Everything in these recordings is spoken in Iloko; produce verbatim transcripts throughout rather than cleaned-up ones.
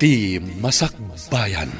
Ti Masakbayan.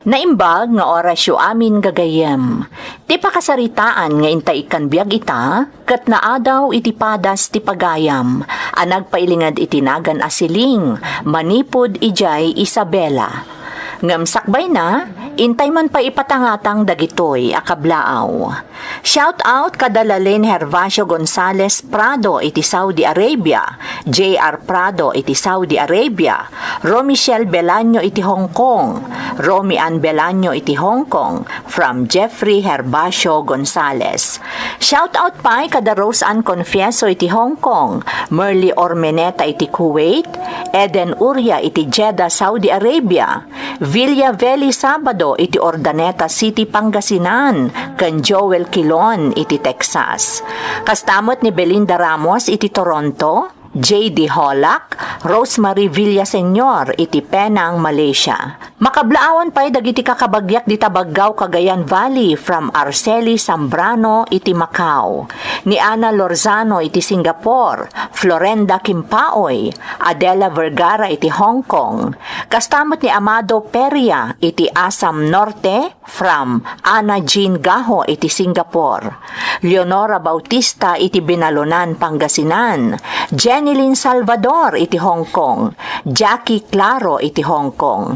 Naimbag nga orasyo amin gagayyem. Ti pakasaritaan nga intay ikkan biag ita, ket naadaw iti padas ti pagayam a nagpailinged iti nagan a siling manipud idiay Isabela. Ngem sakbayna, intay man pay ipatangatang dagitoy a kablaaw. Shout out kada Lalen Herbacio Gonzalez Prado iti Saudi Arabia, J R Prado iti Saudi Arabia, Romichelle Belaño iti Hong Kong, Romy Ann Belaño iti Hong Kong, from Jeffrey Herbacio Gonzalez. Shout out pay kada Rose Ann Confieso iti Hong Kong, Merly Ormeneta iti Kuwait, Eden Uria iti Jeddah, Saudi Arabia, Villa Veli Sabado iti Urdaneta City, Pangasinan, ken Joel Quilon iti Texas. Kasta met ni Belinda Ramos iti Toronto, J D Holak, Rosemary Villaseñor iti Penang, Malaysia. Makablaawan pay dagiti kakabagiak dita Baggao, Cagayan Valley, from Arceli Zambrano iti Macau, ni Ana Lorzano iti Singapore, Florenda Kimpaoy, Adela Vergara iti Hong Kong, kasta met ni Amado Peria iti Assam Norte, from Ana Jean Gaho iti Singapore, Leonora Bautista iti Binalonan, Pangasinan, Jenny Lynn Salvador iti Hong Kong, Jackie Claro iti Hong Kong.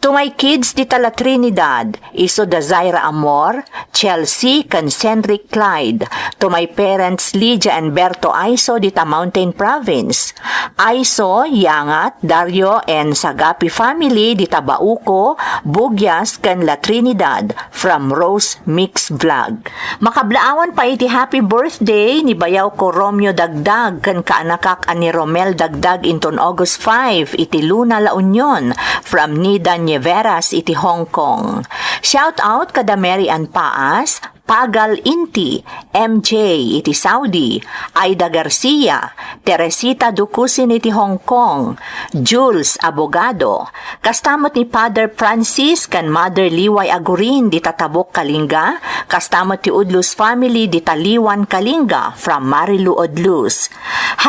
To my kids dita La Trinidad, isu da Zaira Amor, Chelsea, ken Cendric Clyde. To my parents, Lydia and Berto Aiso dita Mountain Province. Aiso, Yangat, Dario, and Sagapi family dita Bauco, Bugias, ken La Trinidad, from Rose Mix Vlog. Makablaawan pay iti happy birthday ni bayawko Romeo Dagdag ken kaanakak a ni Romel Dagdag inton August five iti Luna, La Union, from Nida Nieveras iti Hong Kong. Shout out kada Mary Ann Paas, Pagal Inti, M J iti Saudi, Aida Garcia, Teresita Dukusin iti Hong Kong, Jules Abogado, kasta met ni Father Francis ken Mother Liway Agurin dita Tabuk, Kalinga, kasta met ti Udlus family dita Liwan, Kalinga, from Marilu Udlus.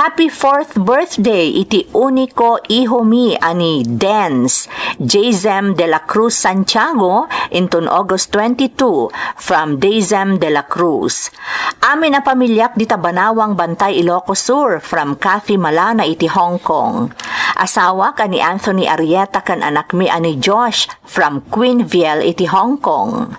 Happy fourth birthday iti uniko ihomi a ni Dens, Jazem de la Cruz Santiago, inton August twenty-two, from Dazem de la Cruz. Amin a pamiliak dita Banawang, Bantay, Ilocos Sur, from Kathy Malana iti Hong Kong. Asawak a ni Anthony Arrieta ken anakmi a ni Josh, from Queenville iti Hong Kong.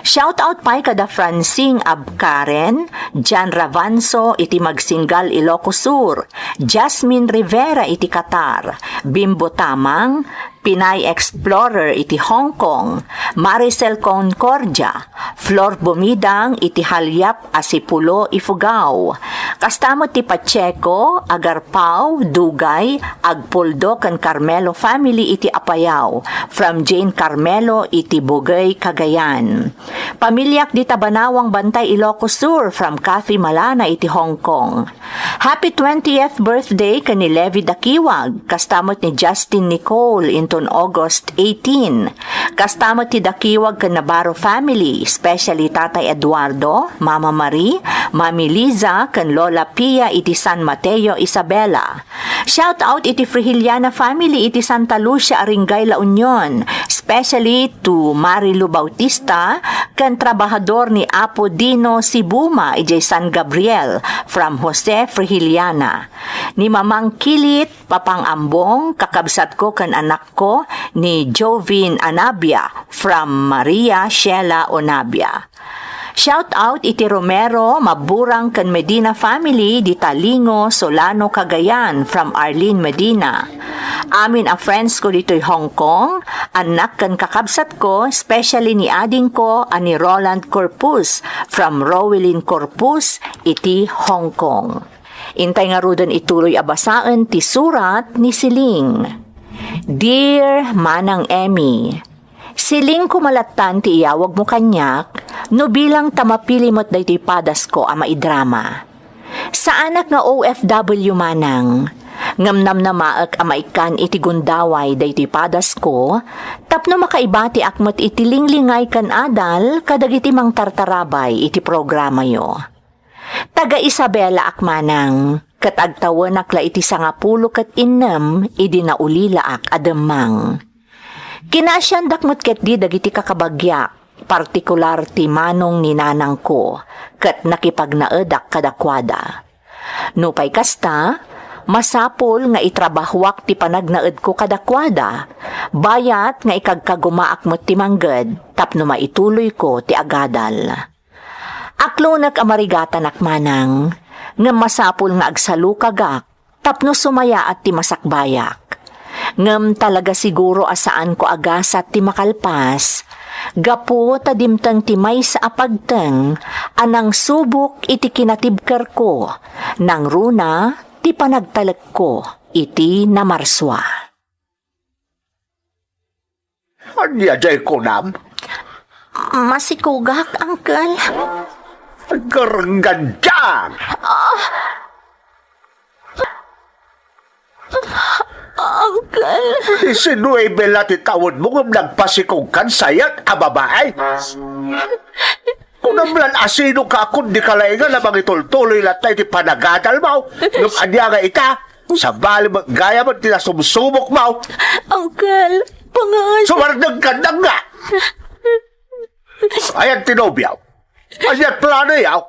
Shout out pay kada Francine Abkaren, Jan Ravanso iti Magsingal, Ilocos Sur, Jasmine Rivera iti Qatar, Bimbo Tamang, Pinay Explorer iti Hong Kong, Maricel Concordia, Flor Bumidang iti Halyap a Sipulo, Ifugao. Kasta met ti Pacheco, Agarpao, Dugay, Agpuldo ken Carmelo family iti Apayao, from Jane Carmelo iti Bugey, Cagayan. Pamiliak dita Banawang, Bantay, Ilocos Sur, from Kathy Malana iti Hong Kong. Happy twentieth birthday ken ni Levi Dakiwag, kasta met ni Justin Nicole inton August eighteen. Kasta met ti Dakiwag ken Navarro family, especially Tatay Eduardo, Mama Marie, Mami Liza, ken Lola Pia iti San Mateo, Isabela. Shout out iti Frigiliana family iti Santa Lucia, Aringay, La Union, especially to Marilu Bautista ken trabahador ni Apo Dino Sibuma idiay San Gabriel, from Jose Frigiliana. Ni Mamang Kilit, Papang Ambong, kakabsatko ken anakko ni Jovin Anabia, from Maria Sheila Onabia. Shout out iti Romero, Maburang ken Medina family dita Lingo, Solano, Cagayan, from Arlene Medina. Amin a friends ko ditoy Hong Kong, annak ken kakabsat ko, especially ni ading ko a ni Roland Corpus, from Rowelyn Corpus iti Hong Kong. Intay ngaruden ituloy a basaen ti surat ni Siling. Dear Manang Emmy, siling ko malattan ti iyawagmo kaniak no bilang ta mapili met daytoy padasko a maidrama. Saanak nga O F W manang, ngem namnamaek a maikkan iti gundaway daytoy padasko tapno makaibatiak met iti linglingay ken adal kadagiti mangtartarabay iti programayo. Taga Isabela ak manang. ket agtawenak la iti sangapulo ket innem idi naulilaak a demmang. Kinaasiandak met ketdi dagiti kakabagiak, partikular ti manong ni nanangko, ket nakipagnaedak kadakuada. Nupay kasta, masapul nga itrabahoak ti panagnaedko kadakuada, bayat nga ikagkagumaak met ti mangged tapno maituloyko ti agadal. Aklonek a marigatanak manang, ngem masapul nga agsalukagak tapno sumayaat ti masakbayak. Ngem talaga siguro a saanko a gasat ti makalpas, gapu ta dimteng ti maysa a pagteng a nangsubok iti kinatibkerko, nangruna ti panagtalekko iti namarsua. Ania diay kunam? Masikogak, Uncle. Garanggandian! Uncle. Isinuebe la ti tawenmo ngem nagpasikogkan sayat a babae? Kunam lan asino ka a kundi kalaingan a mangitultuloy latta iti panagadalmo? Ngem ania nga ita? Sabali met gayam ti nasumsubokmo. Uncle, pangaas. Sumardeng ka nga. Ayan ti nobiaw. Ayan plano yaw.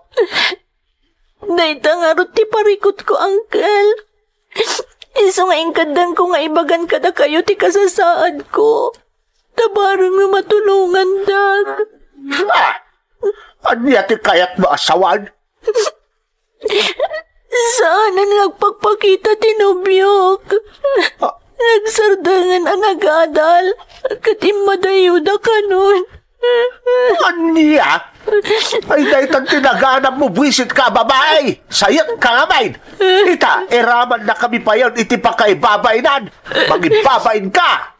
Dayta ngarud ti parikutko, Uncle. Isu nga inkaddanko nga ibagan kadakayo ti kasasaadko. Ta bareng nga matulongandak. Ah! Ania ti kayatmo a sawen? Saanen nga agpakpakita ti nobiok. Ah. Nagsardengen a nagadal, ket immadayoda kanon. Ania? Ay, daytan ti naganammo, buisit ka a babae! Sayat ka ngamin! Ita, iramannakami payen iti pakaibabainan! Mangibabain ka!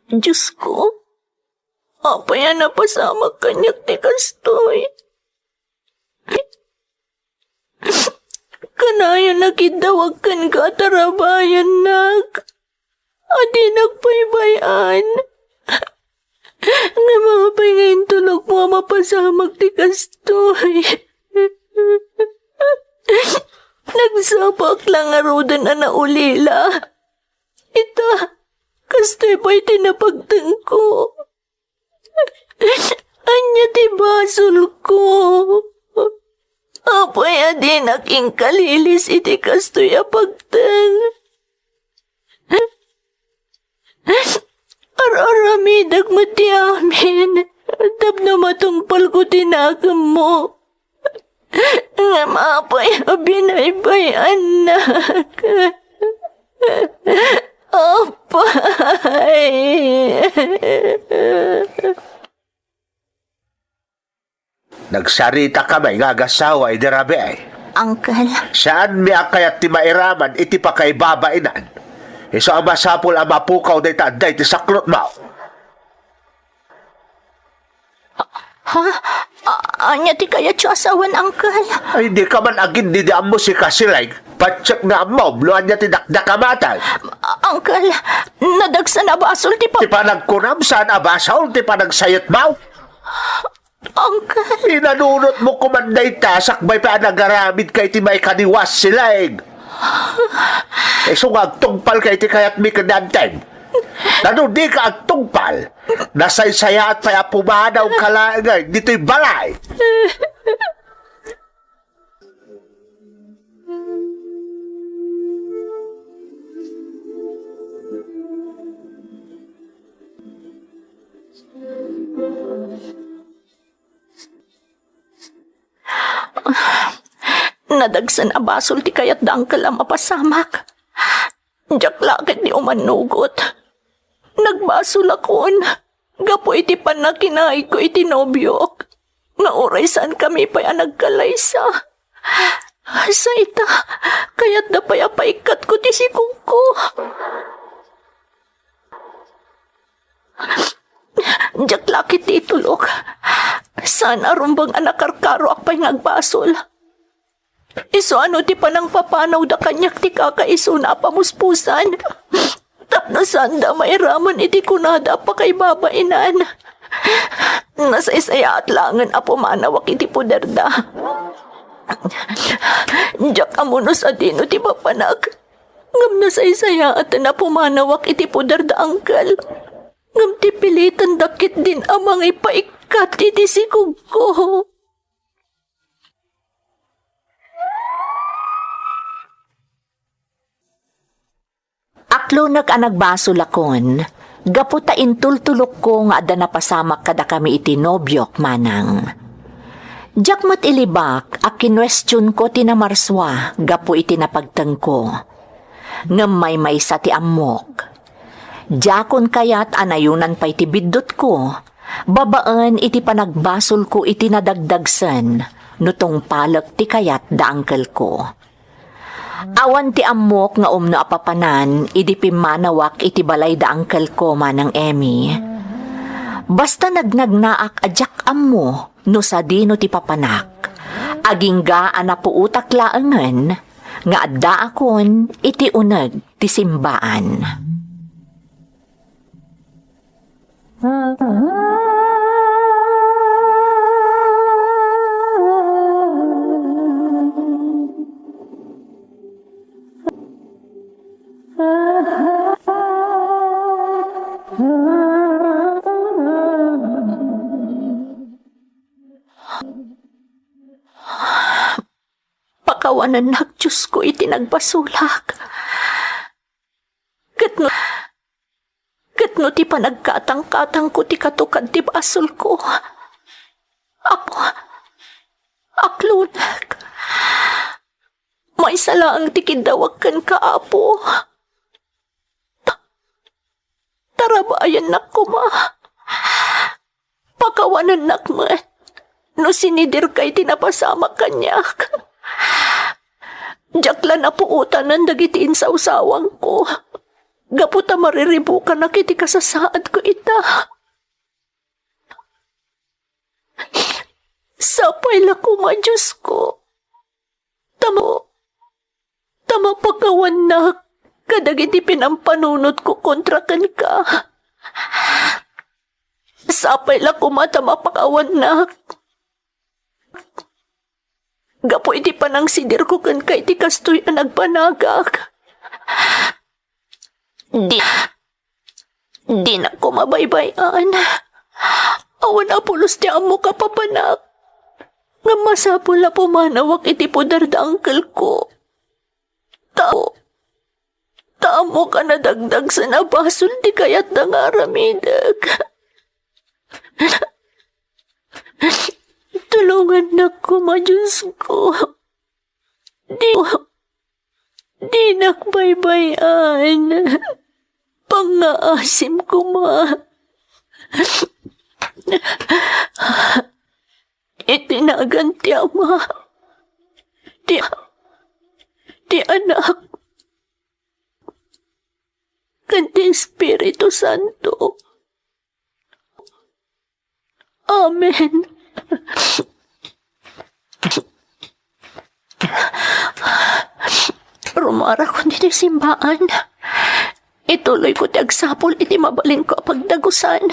Diosko, apay a napasamak kaniak ti kastoy? Kanayon a kiddawag kenka a tarabayannak. A dinak baybay-an. Ngem apay nga intulokmo a mapasamak ti kastoy? Nagsapaak la ngaruden a naulila. Ita, kastoy pay ti napagtengko. Ania ti basolko? Apay a dinak inkalilis iti kastoy a pagteng? Ar-aramidek met ti amin tapno matungpalko ti nakemmo. Ngem apay a binaybay-annak? Apay. Nagsaritaka met nga agasawa idi rabii. Uncle. Saanmi a kayat ti mairaman iti pakaibabainan. Isu a masapul a mapukaw dayta adda iti saklotmo. Ha? A-, ania ti kayatyo a sawen, Uncle? Ay, dika man agin idi ammo si Kasileg. Patiek nga ammom no ania ti dakdakam a matag. Uncle, nadagsan a basol ti pa- Ti panagkunam saan a basol ti panagsayatmo? Uncle. Inanunotmo koman dayta sakbay pay a nagaramidka iti maikadiwas, Sileg. Isu nga agtungpalka iti kayatmi ken ni Anting. Ta no dika agtungpal, nasaysayaat pay a pumanawka laeng ditoy balay. Nadagsen a basol ti kayat da Uncle a mapasamak. Diak la ketdi umanugot. Nagbasolakon gapu iti pannakinaigko iti nobiok nga uray saankami pay a nagkalaysa. Sa ita, kayatda pay a paikkatko ti sikogko. Diak la ketdi itulok. Saan a rumbeng a nakarkaroak pay nga agbasol. Isu a no ti panangpapanawda kaniak ti kakaisuna a pamuspusan. No saanda mairaman iti kunada a pakaibabainan, nasaysayaat laengen a pumanawak iti poderda. Diak ammo no sadino ti papanak, ngem nasaysayaaten a pumanawak iti poderda, angkel. Ngem ti pilitenda ketdin a mangipaikkat iti sigugko. Aklonek a nagbasolakon, gapu ta intultulokko nga adda napasamak kadakami iti nobiok, manang. Diak met ilibak a kinuestionko ti namarsua gapu iti napagtengko. Ngem maymaysa ti ammok. Diakon kayat a nayonan pay ti biddutko, babaen iti panagbasolko iti nadagdagsen no tungpalek ti kayat da angkelko. Awan ti ammok nga umno a papanan idi pimmanawak iti balay da angkelko, manang Emmy. Basta nagnagnaak a diak ammo no sadino ti papanak. Agingga a napuotak laengen nga addaakon iti uneg ti simbaan. Pakawanennak, Diosko, iti nagbasolak. Ket no, ket no ti panagkatangkatangko ti katukad ti basolko, Apo, aklonek. Maysa laeng ti kiddawak kenka, Apo. Ta-, tarabayannak koma. Pakawanennak met no sinidirka iti napasamak kaniak. Diak la napuotanan dagiti insawsawangko, gapu ta mariribukanak iti kasasaadko ita. Sapay la koma, Diosko, ta ma-, ta mapakawannak kadagiti pinampanunotko kontra kenka. Sapay la koma ta mapakawannak gapu iti panangsidirko kenka iti kastoy a nagbanagak. Di, dinak koma baybay-an. Awan a pulos ti ammok a papanak. Ngem masapul a pumanawak iti poder da angkelko. Ta, ta ammok a nadagdagsen a basol ti kayatda nga aramidek. Tulongannak koma, Diosko. Di, dinak baybay-an. Pangngaasim koma. Iti nagan ti Ama, ti, ti Anak, ken ti Espiritu Santo. Amen. Rumarakon iti simbaan. Ituloyko ti agsapul iti mabalinko a pagdagusan.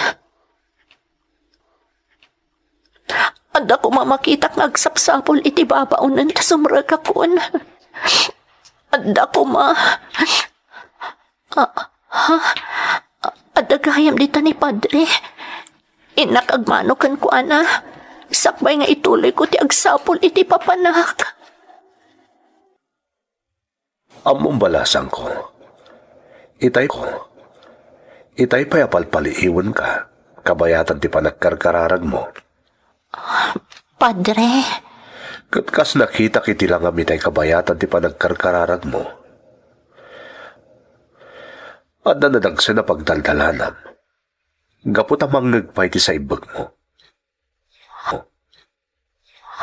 Adda koma makitak nga agsapsapul iti babaonen ta sumrekakon. Adda koma. A-, ha? A-, adda gayam dita ni Padre. Innak agmano kenkuana. Sakbay nga ituloyko ti agsapul iti papanak. Ammom, balasangko. Itay ko. Itay pay a palpaliiwenka, kabayatan ti panagkarkararagmo. Padre. Ket kas nakitak iti langam itay kabayatan ti panagkarkararagmo, adda nadagsen a pagdaldalanam. Gapu ta mangngeg pay ti saibbekmo.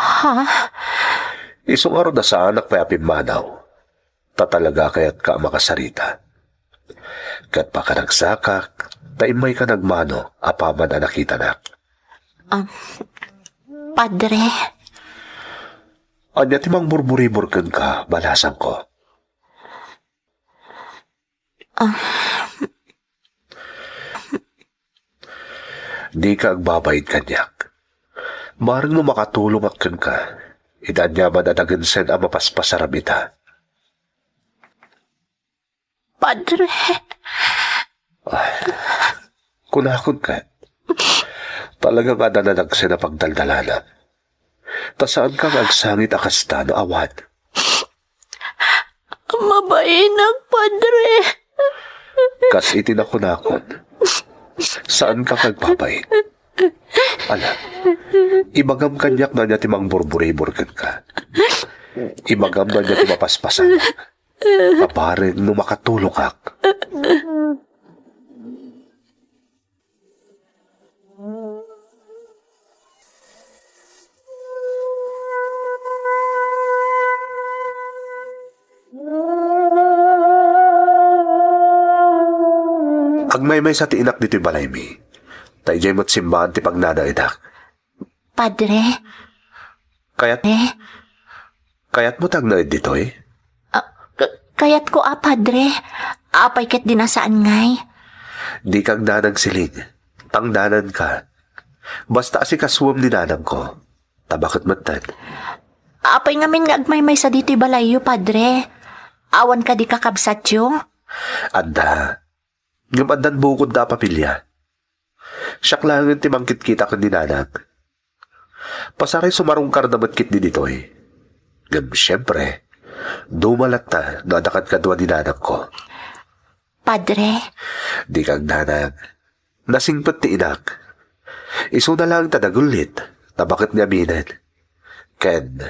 Ha? Isu ngarud a saanak pay a pimmanaw, ta talaga a kayatka a makasarita. Ket pakanagsakak, ta immayka nagmano apaman a nakitanak. Ah, Padre. Ania ti mangburburibur kenka, balasangko? Ah, Dika agbabain kaniak. Bareng no makatulongak kenka, iti aniaman a dagensen a mapaspasaram ita. Padre. Kunakon ket, talaga nga adda nadagsen a pagdaldalanam. Ta saanka nga agsangit a kasta no awan. Mabainak, Padre. Kas iti nakunakon, saanka nga agbabain. Ala, ibagam kaniak no ania ti mangburburibor kenka. Ibagam no ania ti mapaspasamak. Bareng no makatulongak. Agmaymaysa ti inak ditoy balaymi. Ta idiay met simbaan ti pagnanaedak. Padre? Kayat-, Eh? Kayatmo ti agnaed ditoy? Ah, k-, kayatko a, Padre. Apay ket di nasaan ngay? Dika agdanag, siling. Tangdananka. Basta asikasuem ni nanangko. Ta baket metten. Apay ngamin nga agmaymaysa ditoy balayyo, Padre? Awan kadi kakabsatyo? Adda. Ngem addan bukodda a pamilia. Siak laengen ti mangkitkita ken ni nanang. Pasaray sumarungkarda met ketdi ditoy. Ngem siempre, duma latta no adda kadkadua ni nanangko. Padre? Dika agdanag. Nasingpet ti inak. Isuna laeng ta dagullit, ta baket ni aminen. Ken,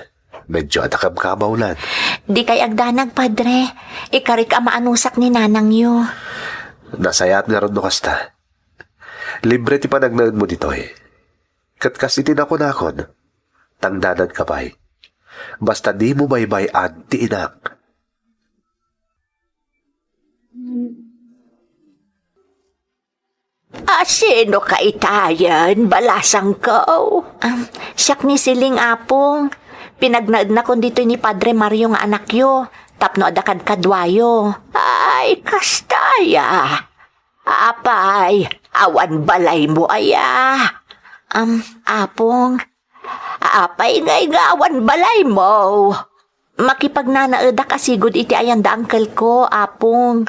medyo adda kabkabawlan. Dikay agdanag, Padre. Ikarik a maanusak ni nanangyo. Nasayaat ngarud no kasta. Libre ti panagnaedmo ditoy. Ket kas iti nakunakon, tangdananka pay. Basta dimo baybay-an ti inak. A, sino ka itayen, balasangko? Am, siak ni Siling, Apong. Pinagnaednakon ditoy ni Padre Mario nga anakyo, tapno adda kadkaduayo. Ay, kasta aya. Apay, awan balaymo aya? Am, Apong. Apay ngay nga awan balaymo? Makipagnanaedak a sigud iti ayan da angkelko, Apong.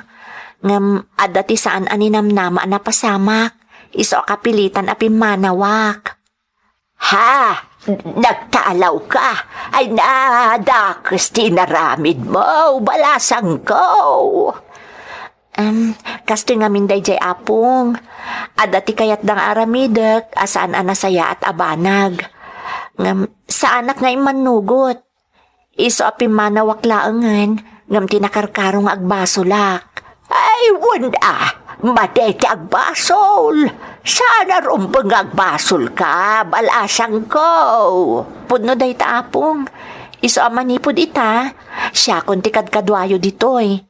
Ngem adda ti saan a ninamnama a napasamak. Isu a kapilitan a pimmanawak. Ha? Nagtalawka? Ay, nadakes ti inaramidmo, balasangko. Em, kastoy ngamin daydiay, Apong. Adda ti kayatda nga aramidek a saan a nasayaat a banag. Ngem, saanak nga immannugot. Isu a pimmanawak laengen, ngem ti nakarkaro nga agbasolak. Ay, wen a, madi ti agbasol. Saan a rumbeng nga agbasolka, balasangko. Pudno dayta, Apong. Isu a manipud ita, siakon ti kadkaduayo ditoy.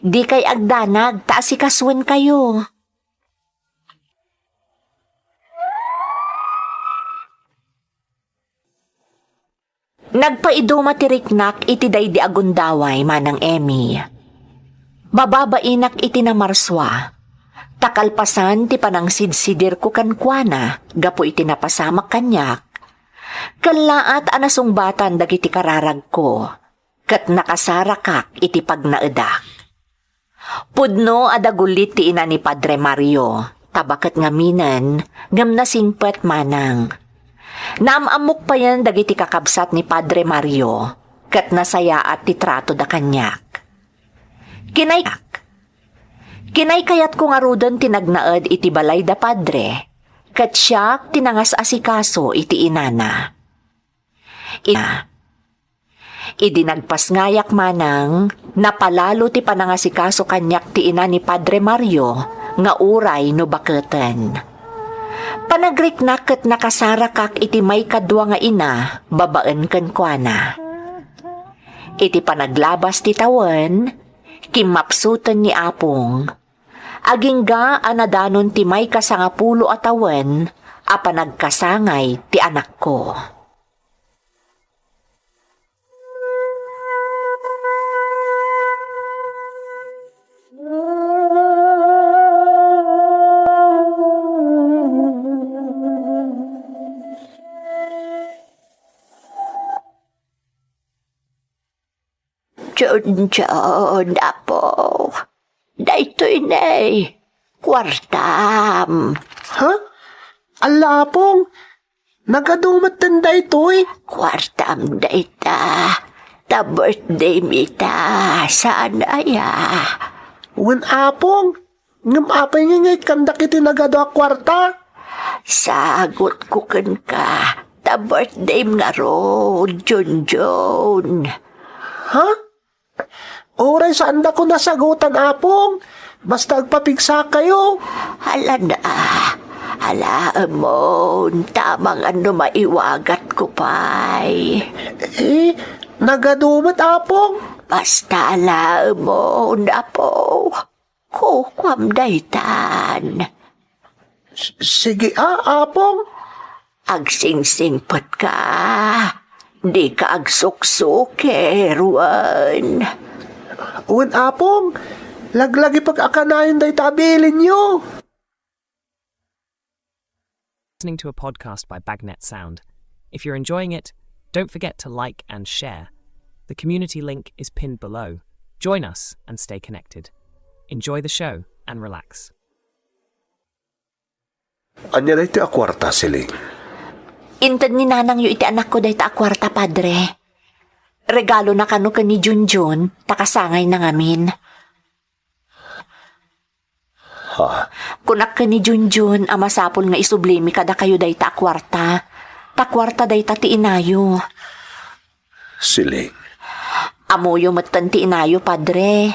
Dikay agdanag, ta asikasoenkayo. Nagpaiduma ti riknak iti daydi a gundaway, Manang Emmy. Mababainak iti namarsua, ta kalpasan ti panangsidsidirko kenkuana gapu iti napasamak kaniak, kellaat a nasungbatan dagiti kararagko, ket nakasarakak iti pagnaedak. Pudno a dagullit ti ina ni Padre Mario, ta baket ngaminen, ngem nasingpet manang. Naam-ammok payen dagiti kakabsat ni Padre Mario, ket nasayaat ti tratoda kaniak. Kinay-, kinaykayatko ngaruden ti nagnaed iti balay da Padre, ket siak ti nangas-asikaso iti inana. Ina. Idi nagpasngayak manang, napalalo ti panangasikaso kaniak ti ina ni Padre Mario nga uray no baketen. Panagriknak ket nakasarakak iti maikadua nga ina babaen kenkuana. Iti panaglabas ti tawen, kimmapsuten ni Apong. Agingga a nadanon ti maikasangapulo a tawen a panagkasangay ti anakko. Junjun, apo. Daytoy ne, kuartam. Ha? Alla, Apong, nagadu metten daytoy? Kuartam dayta. Ta birthday mi ita, saan aya? Wen, Apong, ngem apay nga ingaykanda iti nagadu a kuarta? Sagutko kenka, ta birthday ngarud, Junjun. Ha? Uray saandakon a sagutan, Apong. Basta agpapigsakayo. Hala na. Alaemon, ta amangan no maiwagatko pay. Eh, nagadu met, Apong. Basta alaemon, apo. Kukuam daytan. S-, sige a, Apong. Agsingsingpetka. Dika agsuksukir, wen. Wen, Apong. Laglagipek a kanayon dayta a bilinyo. Listening to a podcast by Bagnet Sound. If you're enjoying it, don't forget to like and share. The community link is pinned below. Join us and stay connected. Enjoy the show and relax. Ania daytoy a kuarta, Siling? Inted ni nanangyo iti anakko dayta a kuarta, Padre. Regalona kano ken ni Junjun, ta kasangayna ngamin. Ha? Kunak ken ni Junjun a masapul nga isublimi kadakayo dayta a kuarta. Ta kuarta dayta ti inayo. Siling. Ammoyo metten ti inayo, Padre.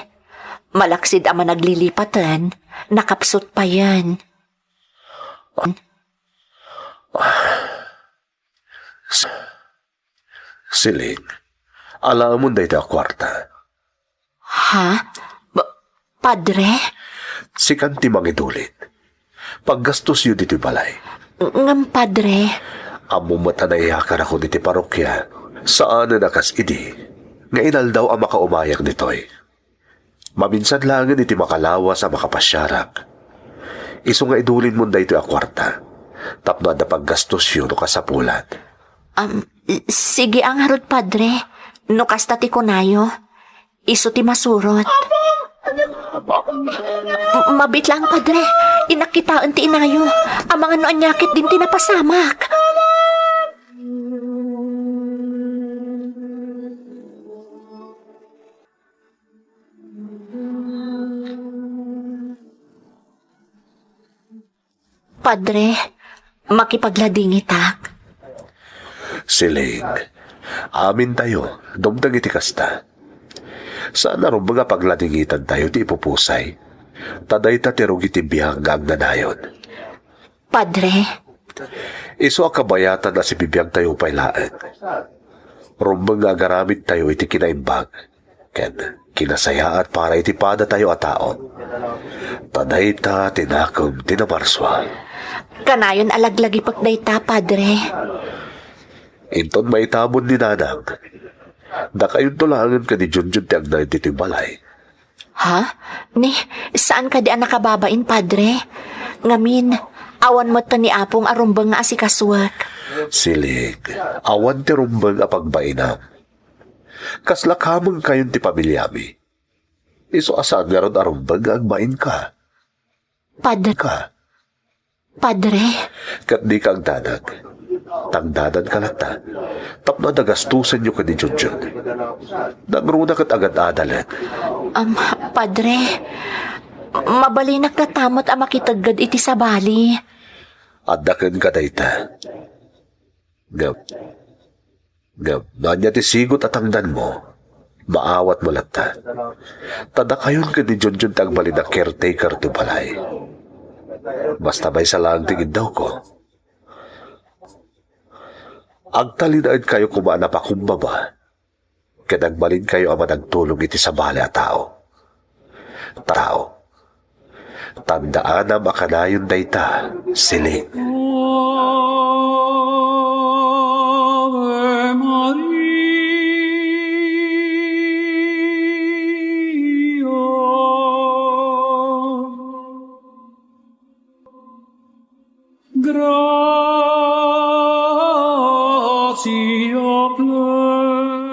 Malaksid a managlilipaten, nakapsut payen. Siling, alaemon dayta a kuarta. Ha? Ba-, Padre? Sikan ti mangidulin. Paggastosyo ditoy balay. Ngem, Padre? Ammom met a naiyakanakon iti parokia. Saanen a kas idi nga inaldaw a makaumayak ditoy. Maminsan laengen iti makalawas a makapasiarak. Isu nga idulinmon daytoy a kuarta tapno adda paggastosyo no kasapulan. Am, sige a ngarud, Padre, no kasta ti kunayo. Isu ti masurot. M-, mabiit laeng, Padre. Innak kitaen ti inayo. Amangan no ania ket din ti napasamak. Padre, makipagladingitak. Siling, amintayo, dumteng iti kasta. Saan a rumbeng a pagladingitantayo ti ipupusay, ta dayta ti rugi ti biag nga agnanayon. Padre. Isu a kabayatan a sibibiagtayo pay laeng. Rumbeng nga agaramidtayo iti kinaimbag ken kinasayaat para iti padatayo a tao. Ta dayta ti nakem ti namarsua. Kanayon a laglagipek dayta, Padre. Inton maitabon ni Nanang, dakayonto laengen ken ni Junjun ti agnaed ditoy balay. Ha? Ni, saan kadi a nakababain, Padre? Ngamin, awan met ni Apong a rumbeng nga asikasuek. Siling, awan ti rumbeng a pagbainam. Kasla kamengkayon ti pamiliami. Isu a saan ngarud a rumbeng nga agbainka. Padre. Ka. Padre. Ket dika agdanag. Tangdananka latta. Tapno adda gastosenyo ken ni Junjun. Nangruna ket agad-adalen. Am, Padre, mabalinak latta met a makitegged iti sabali. Adda kenka dayta. Ngem, ngem, no ania ti sigut a tangdanmo, maawatmo latta. Ta dakayon ken ni Junjun ti agbalin a caretaker ti balay. Basta maysa laeng ti iddawko. Agtalinaedkayo koma a napakumbaba. Ket agbalinkayo a managtulong iti sabali a tao. Tao. Tandaanam a kanayon dayta, siling. Gratia plena.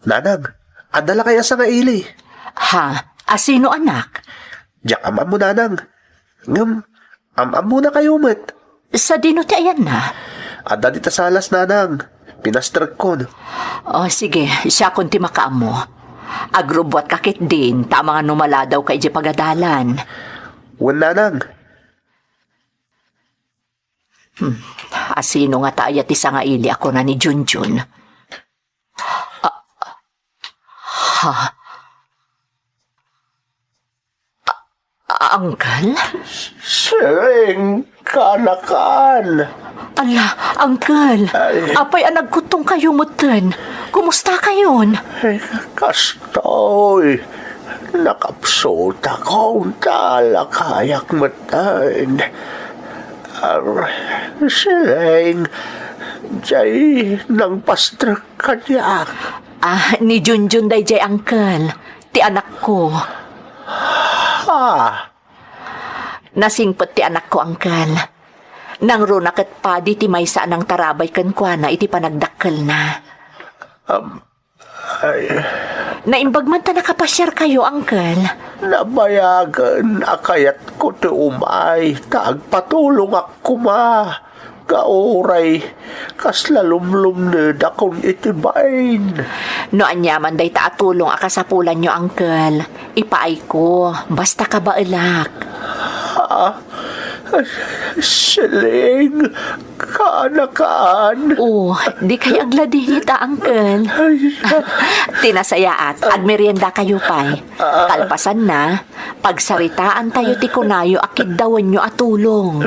Nanang, adda lakay a sangaili? Ha? Asino, anak? Diak am-ammo, nanang. Ngem, am-ammonakayo met. Sadino ti ayanna? Adda dita salas, nanang. Pinastrekkon. O, sige, siakon ti makaammo. Agrubbuatka ketdin, ta amangan no maladawka idiay pagadalan. Wen, nanang. Hmm. Asino ngata aya ti sangaili a kuna ni Junjun? Ah, ha? Ah, Uncle? Siling, kaanakan. Ala, Uncle. Ay. Apay a nagkuttongkayo metten? Kumustakayon? Ay, kastoy. Nakapsutakon ta lakayak metten. Ah, siling, diay nangpastrek kaniak. Ah, ni Junjun daydiay, Uncle. Ti anakko. Ah. Nasingpet ti anakko, Uncle. Nangruna ket padi ti maysa a nangtarabay kenkuana iti panagdakkelna. Um, Ay. Naimbag man ta nakapasiarkayo, Uncle. Nabayagen a kayatko ti umay ta agpatulongak koma. Kauray, kasla lumlumnedakon iti bain. No aniaman dayta a tulong a kasapulanyo, Uncle, ipaayko, basta kabaelak. Ha? Siling, kaanakan. Oh, dikay agladingit a, Uncle. Ay. Ti nasayaat, agmeriendakayo pay. Ah. Kalpasanna, pagsaritaantayo ti kunayo a kiddawenyo a tulong.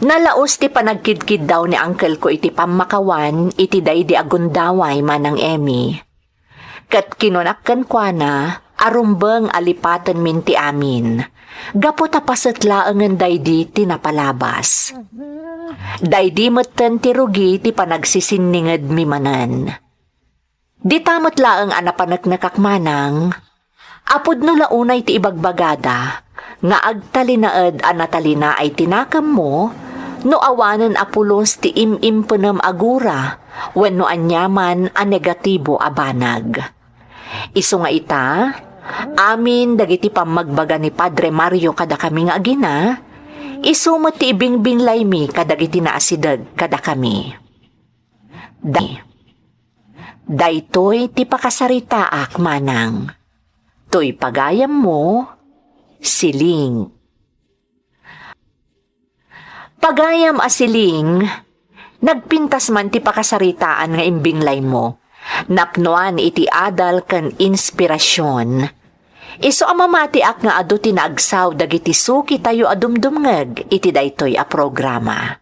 Nalaus ti panagkidkiddaw ni uncle ko iti pammakawan iti daydi a gundaway, Manang Emmy. Ket kinunak kenkuana a rumbeng a lipatenmin ti amin, gapu ta paset laengen daydi ti napalabas. Daydi metten ti rugi ti panagsisinningedmi manen. Dita met laeng a napaneknekak, Manang, a pudno la unay ti ibagbagada nga agtalinaed a natalinaay ti nakemmo no awanen a pulos ti im-impenem a gura wenno aniaman a negatibo a banag. Isu nga ita, amin dagiti pammagbaga ni Padre Mario kadakami nga agina, isu met ti ibingbinglaymi kadagiti naasideg kadakami. Day-, daytoy ti pakasaritaak, Manang. Toy pagayammo, Siling. Pagayam a Siling, nagpintas man ti pakasaritaan nga imbinglaymo, napnoan iti adal ken inspirasion. Isu a mamatiak nga adu ti naagsaw dagiti sukitayo a dumdumngeg iti daytoy a programa.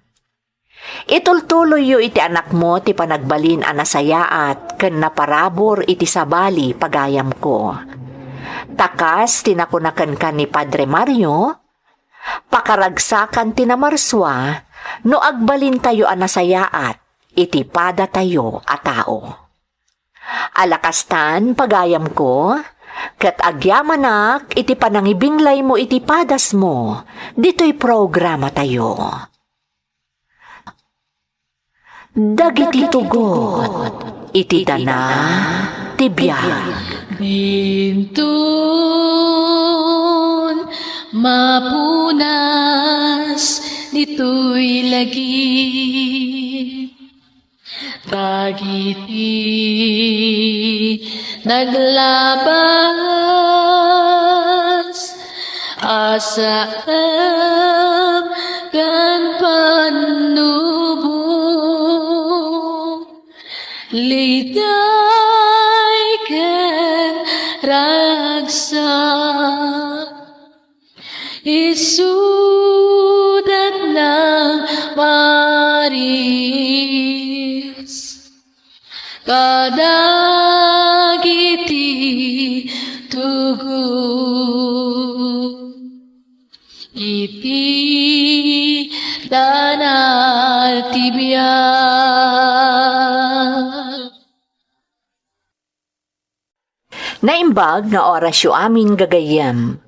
Itultuloyyo iti anakmo ti panagbalin a nasayaat ken naparabur iti sabali, pagayamko. Ta kas ti nakuna kenka ni Padre Mario, pakaragsakan ti namarsua no agbalintayo a nasayaat iti padatayo a tao. Ala kastan, pagayamko, ket agyamanak iti panangibinglaymo iti padasmo ditoy programatayo. Dagiti tugot iti dana ti biag. Bintun mapunas ditoy lagi. Dagiti naglabas a saem ken pannubo, liday ken ragsak. Isudat nang maris kadagiti tugot iti dana ti biag. Naimbag nga orasyo amin gagayyem.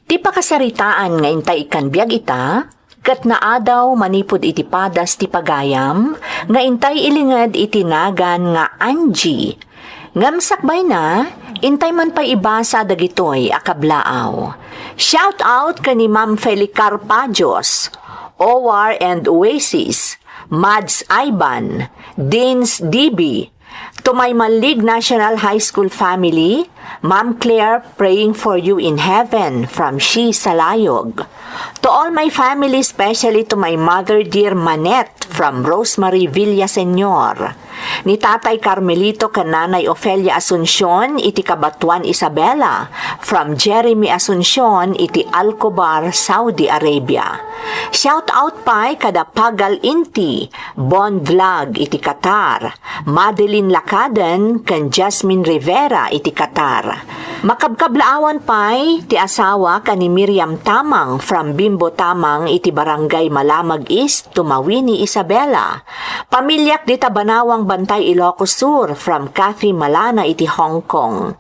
Ti pakasaritaan nga intay ikkan biag ita, ket naadaw manipud iti padas ti pagayam nga intay ilinged iti nagan nga Angie. Ngem sakbayna, intay man pay ibasa dagitoy a kablaaw. Shout out ken ni Ma'am Feli Carpajos, O R and Oasis, Mads Ivan, Deans D B, to my Malig National High School family, Ma'am Claire, praying for you in heaven, from She Salayog. To all my family, especially to my mother, dear Manette, from Rosemary Villaseñor. Ni Tatay Carmelito ken Nanay Ofelia Asuncion iti Cabatuan, Isabela, from Jeremy Asuncion iti Alcobar, Saudi Arabia. Shout out pay kada Pagal Inti, Bon Vlog iti Qatar, Madeline Lacaden ken Jasmine Rivera iti Qatar. Makabkablaawan pay ti asawa ken ni Miriam Tamang from Bimbo Tamang iti Barangay Malamag East, Tumawini, Isabela. Pamiliak dita Banawang Bantay, Ilocos Sur, from Kathy Malana iti Hong Kong.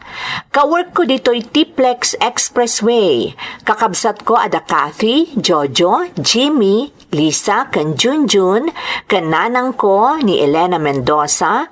Kaworkko ditoy Tiplex Expressway. Kakabsatko a da Kathy, Jojo, Jimmy, Lisa, ken Junjun, ken nanangko ni Elena Mendoza,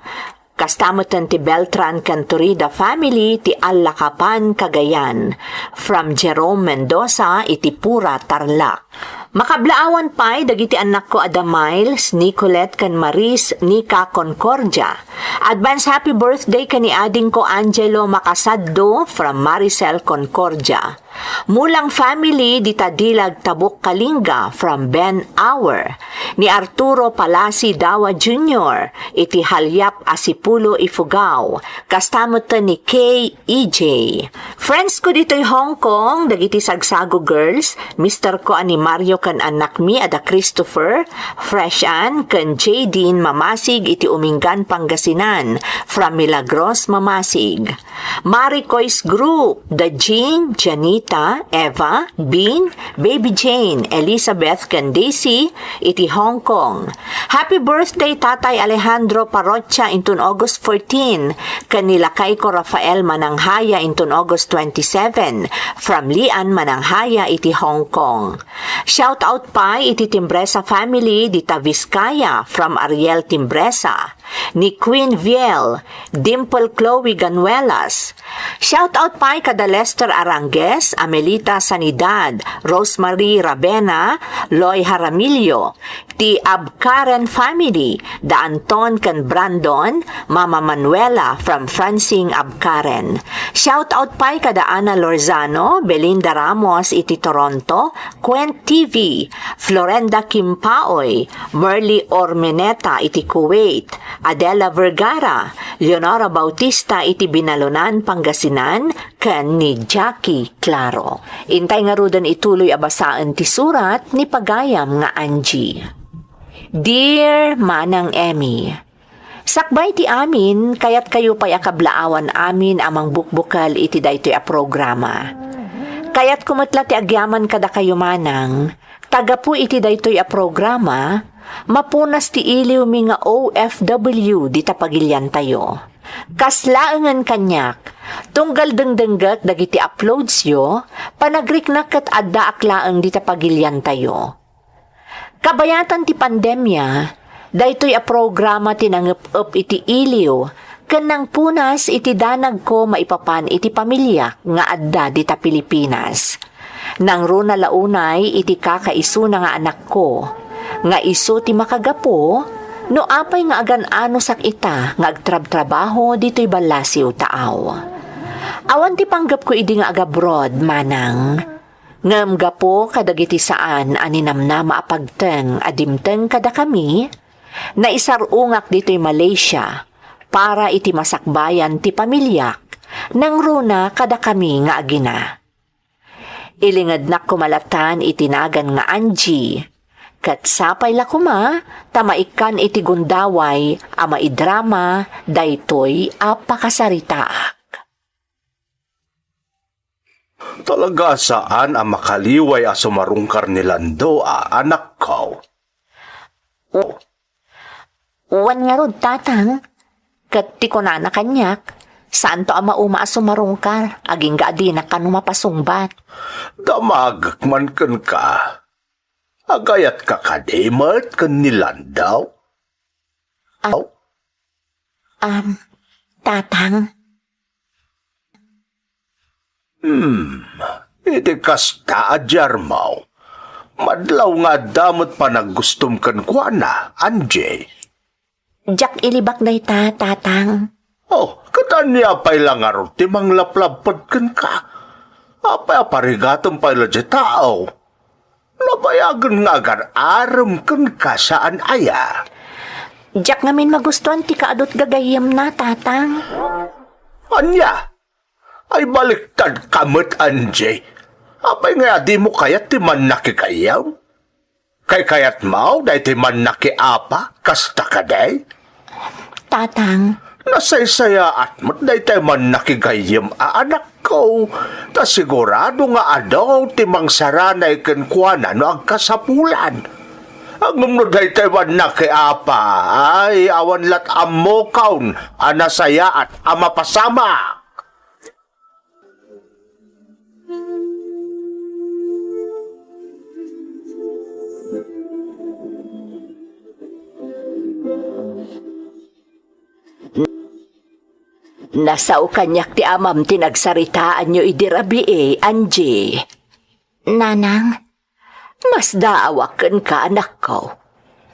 kasta metten ti Beltran ken Torida family ti Allakapan, Cagayan, from Jerome Mendoza iti Pura, Tarlac. Makablaawan pay dagiti annakko a da Miles, Nicolette, ken Maris, Nika Concordia. Advance happy birthday ken ni adingko Angelo Makasaddo from Maricel Concordia. Mulang family dita Dilag, Tabuk, Kalinga from Ben Hour. Ni Arturo Palasi Dawa Junior iti Halyap a Sipulo, Ifugao. Kasta metten ni Kay E J. Friends ko ditoy Hong Kong, dagiti Sagsago Girls, mister ko a ni Mario ken annakmi a da Christopher, Fresh Ann, ken Jadine Mamasig iti Umingan, Pangasinan, from Milagros Mamasig. Maricoy's Group, da Jean, Janita, Eva, Bean, Baby Jane, Elizabeth, ken Daisy, iti Hong Kong. Happy birthday, Tatay Alejandro Parrocha, inton August fourteen, ken ni lakayko Rafael Mananghaya, inton August twenty-seven, from Lian Mananghaya iti Hong Kong. Shout out pay iti Timbresa family dita Vizcaya, from Ariel Timbresa, ni Queen Viel, Dimple Chloe Ganuelas. Shout out pay kada Lester Arangues, Amelita Sanidad, Rosemary Rabena, Loy Jaramillo, ti Abcaren family, da Anton ken Brandon, Mama Manuela from Francine Abcaren. Shout out pay kada Ana Lorzano, Belinda Ramos iti Toronto, Quent T V, Florenda Kimpaoy, Merly Ormeneta iti Kuwait, Adela Vergara, Leonora Bautista iti Binalonan, Pangasinan, ken ni Jackie Claro. Intay ngaruden ituloy a basaen ti surat ni pagayam nga Angie. Dear Manang Emmy, sakbay ti amin, kayatkayo pay a kablaawan amin a mangbukbukel iti daytoy a programa. Kayatko met la ti agyaman kadakayo, Manang, ta gapu iti daytoy a programa, mapunas ti iliwmi nga O F W dita pagiliantayo. Kas laengen kaniak, tunggal dengdenggek dagiti uploadsyo, panagriknak ket addaak laeng dita pagiliantayo. Kabayatan ti pandemia, daytoy a programa ti nangep-ep iti iliw ken nangpunas iti danagko maipapan iti pamiliak nga adda dita Pilipinas. Nangruna la unay iti kakaisuna nga anakko, nga isu ti makagapu no apay nga agan-anosak ita nga agtrabtrabaho ditoy ballasiw taaw. Awan ti panggepko idi nga agabroad, Manang. Ngem gapu kadagiti saan a ninamnama a pagteng a dimteng kadakami, naisar-ongak ditoy Malaysia para iti masakbayan ti pamiliak, nangruna kadakami nga agina. Ilingednak koma latan iti nagan nga Angie, ket sapay la koma ta maikkan iti gundaway a maidrama daytoy a pakasaritaak. Talaga a saan a makaliway a sumarungkar ni Lando a anakko. O, wen ngarud, Tatang, ket ti kunana kaniak, Saanto a mauma a sumarungkar, agingga a dinak kano mapasungbat. Damagek man kenka. Agayatka kadi met ken ni Landau? Aw? Am, Tatang? Hmm, idi kasta a Jarmaw, madlaw nga adda met panaggustom kenkuana, Angie. Diak ilibak dayta, Tatang. Oh, ket ania pay la ngarud ti manglaplapped kenka? Apay a parigatem pay la diay tao? Nabayagen nga agar-arem kenka saan aya? Diak ngamin magustuan ti kaadut gagayyemna, Tatang. Ania? Ay baliktad ka met, Angie. Apay nga dimo kayat ti mannakigayyem? Kaykayatmo daytoy mannakiapa, kasta kadi? Tatang. Nasaysayaat met daytoy mannakigayyem a anakko, ta sigurado nga adu ti mangsaranay kenkuana no agkasapulan. Ngem no daytoy mannakiapa, ay, awan lat' ammokon a nasayaat a mapasamak. Nasao kaniak ti amam ti nagsaritaanyo idi rabii, Angie. Nanang, masdaawak kenka, anakko.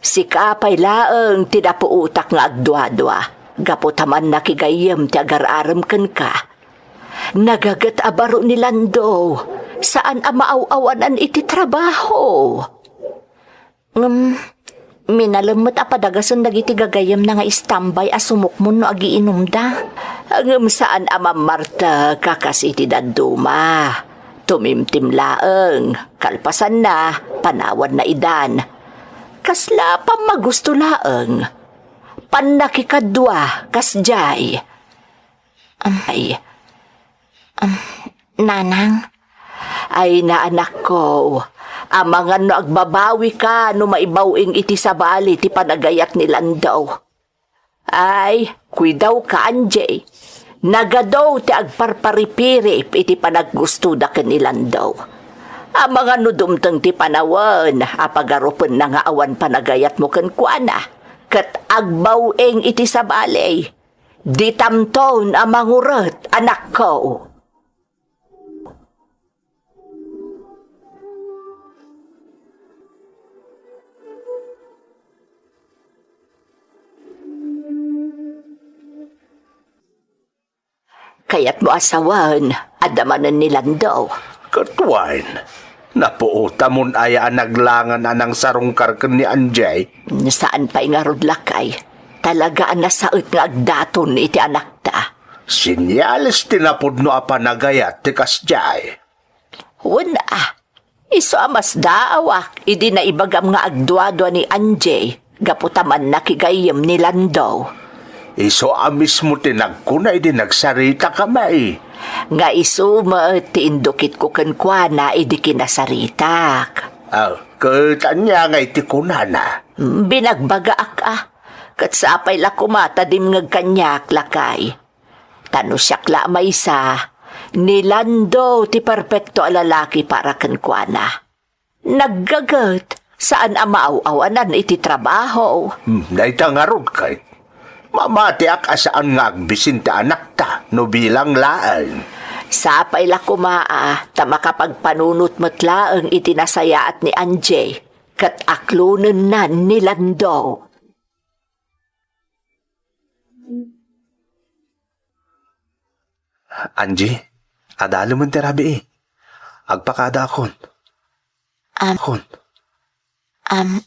Sika pay laeng ti napuotak nga agduadua, gapu ta mannakigayyem ti agar-arem kenka. Nagaget a baro ni Lando, saan a maaw-awanan iti trabaho. Ngem, minalem met a padagasen dagiti gagayyemna nga istambay a sumukmon no agiinumda. Ngem saan a mammartek a kas iti dadduma. Tumimtim laeng, kalpasanna, panawanna idan. Kasla pammagusto laeng. Pannakikadua, kasdiay. Am, ay. Am, Nanang. Ay na, anakko, amangan no agbabawika no maibaw-ing iti sabali ti panagayat ni Lando. Ay, kuidawka, Angie. Nagadu ti agparparipirip iti panaggustoda ken ni Lando. Amangan no dumteng ti panawen a pagarupenna nga awan panagayatmo kenkuana, ket agbaw-ing iti sabali. Ditamton a manguret, anakko. Kayatmo a sawen, adda manen ni Lando. Ket wen, napuotamon aya a naglangen a nangsarungkar ken ni Angie? Saan pay ngarud, lakay. Talaga a nasaet nga agdaton iti anakta. Senyales ti napudno a panagayat ti kasdiay. Wen a, isu a masdaawak idi naibagam nga agduadua ni Angie gapu ta mannakigayyem ni Lando. Isu a mismo ti nagkuna idi nagsaritakami. Nga isu met ti indukitko kenkuana idi kinasaritak. Ah, ket ania ngay ti kunana? Binagbagaak a, ket sapay la koma ta dimngeg kaniak, lakay. Ta no siak la a maysa, ni Lando ti perpekto a lalaki para kenkuana. Naggaget, saan a maaw-awanan iti trabaho. Hmm, dayta ngarud ket mamatiak a saan nga agbisin ti anakta no bilang laeng. Sapay la koma a ta makapagpanunot met laeng iti nasayaat ni Angie ket aklonennan ni Lando. Angie, adalemen ti rabii. Agpakadaakon. Am, Akon. Am,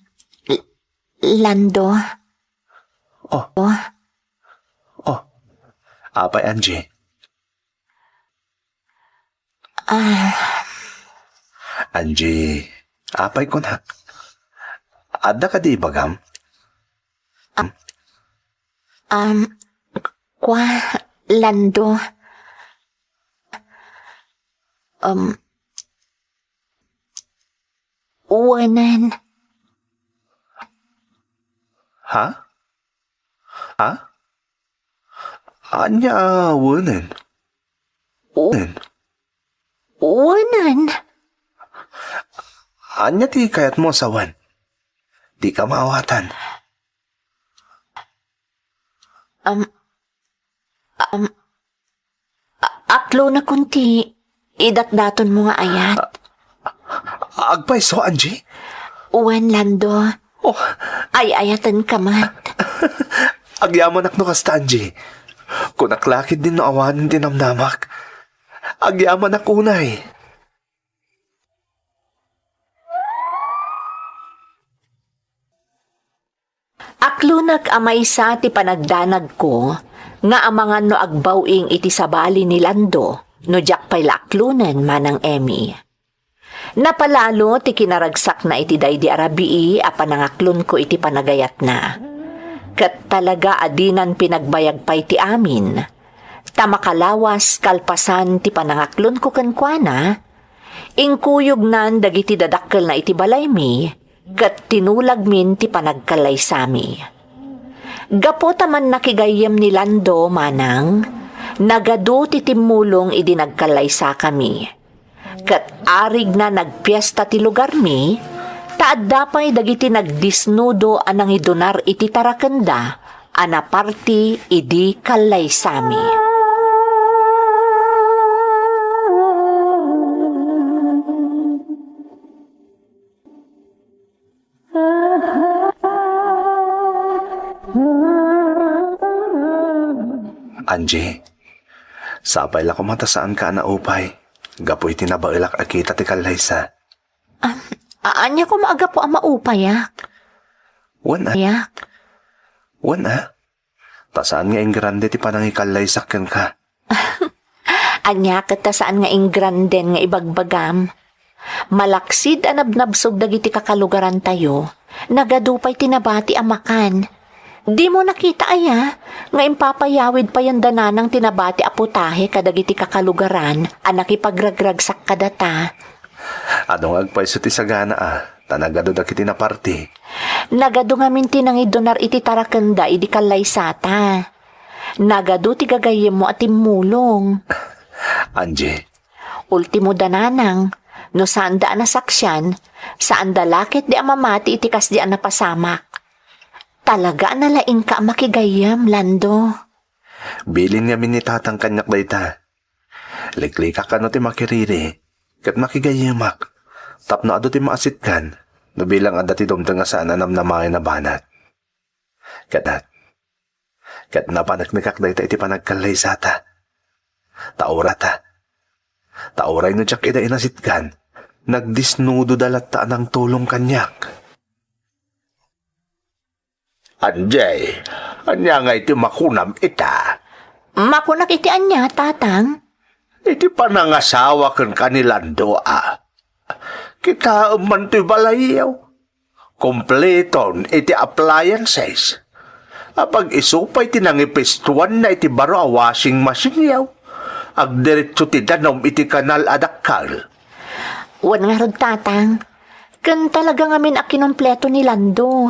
L-, Lando. Oh. Oh. Oh. Apay, Angie? Ah. Angie, apay kuna? Adda kadi ibagam? Am, am, kua, Lando. Um, wenen. Ha? Ha? Ania a wenen? O-, wenen? Ania ti kayatmo a sawen? Dika maawatan. Am, am, a-, aklonakon ti idatdatonmo nga ayat. Agpayso, Angie? Wen, Lando. Oh. Ay-ayatenka met. Agyamanak no kasta, Angie. Kunak la ketdin no awanen ti namnamak. Agyamanak unay. Aklonak a maysa ti panagdanagko nga amangan no agbaw-ing iti sabali ni Lando no diak pay la aklonen, Manang Emmy. Napalalo ti kinaragsakna iti daydi a rabii a panangaklonko iti panagayatna. Ket talaga a dinan pinagbayag pay ti amin. Ta makalawas kalpasan ti panangaklonko kenkuana, inkuyognan dagiti dadakkelna iti balaymi, ket tinulagmin ti panagkallaysami. Gapu ta mannakigayyem ni Lando, Manang, nagadu ti timmulong idi nagkallaysakami. Ket arigna nagpiesta ti lugarmi, ta adda pay dagiti nagdisnudo a nangidunar iti tarakenda a naparti idi kallaysami. Angie, sapay la koma ta saanka a naupay gapu iti nabaelak a kita ti kallaysa. Am, a-, ania koma a gapu a maupayak? Wen a. Yak? Wen a. Ta saan nga ingrande ti panangikallaysak kenka. Ania ket ta saan nga ingranden nga ibagbagam? Malaksid a nabnabsog dagiti kakalugarantayo, nagadu pay ti nabati a makan. Dimo nakita aya nga impapayawid payen da Nanang ti nabati a putahe kadagiti kakalugaran a nakipagragragsak kadata? Adu nga agpayso ti sagana a, ta nagadu dagiti naparti. Nagadu ngamin ti nangidunar iti tarakenda idi kallaysata. Nagadu ti gagayyemmo a timmulong. Angie. Ultimo da Nanang, no saanda a nasaksian, saanda la ketdi a mamati iti kasdi a napasamak. Talaga a nalaingka a makigayyem, Lando. Bilin ngamin ni Tatang kaniak dayta. Liklikak kano ti makiriri, ket makigayyemak, tapno adu ti maasitgan, no bilang adda ti dumteng a saan a namnamaen a banag. Ket, ket napaneknekak dayta iti panagkallaysata. Ta urata, ta uray no diak ida inasitgan, nagdisnudoda latta a nangtulong kaniak. Anjay, ania nga iti makunam ita? Makunak iti ania, Tatang? Iti panangasawa kenka ni Lando a. Kitaem man toy balayyo. Kompleton iti appliances. Apag-isu pay ti nangipistoanna iti baro a washing machine-yo. Agdiretso ti danum iti kanal a dakkel. Wen ngarud, Tatang. Ken talaga ngamin a kinompleto ni Lando.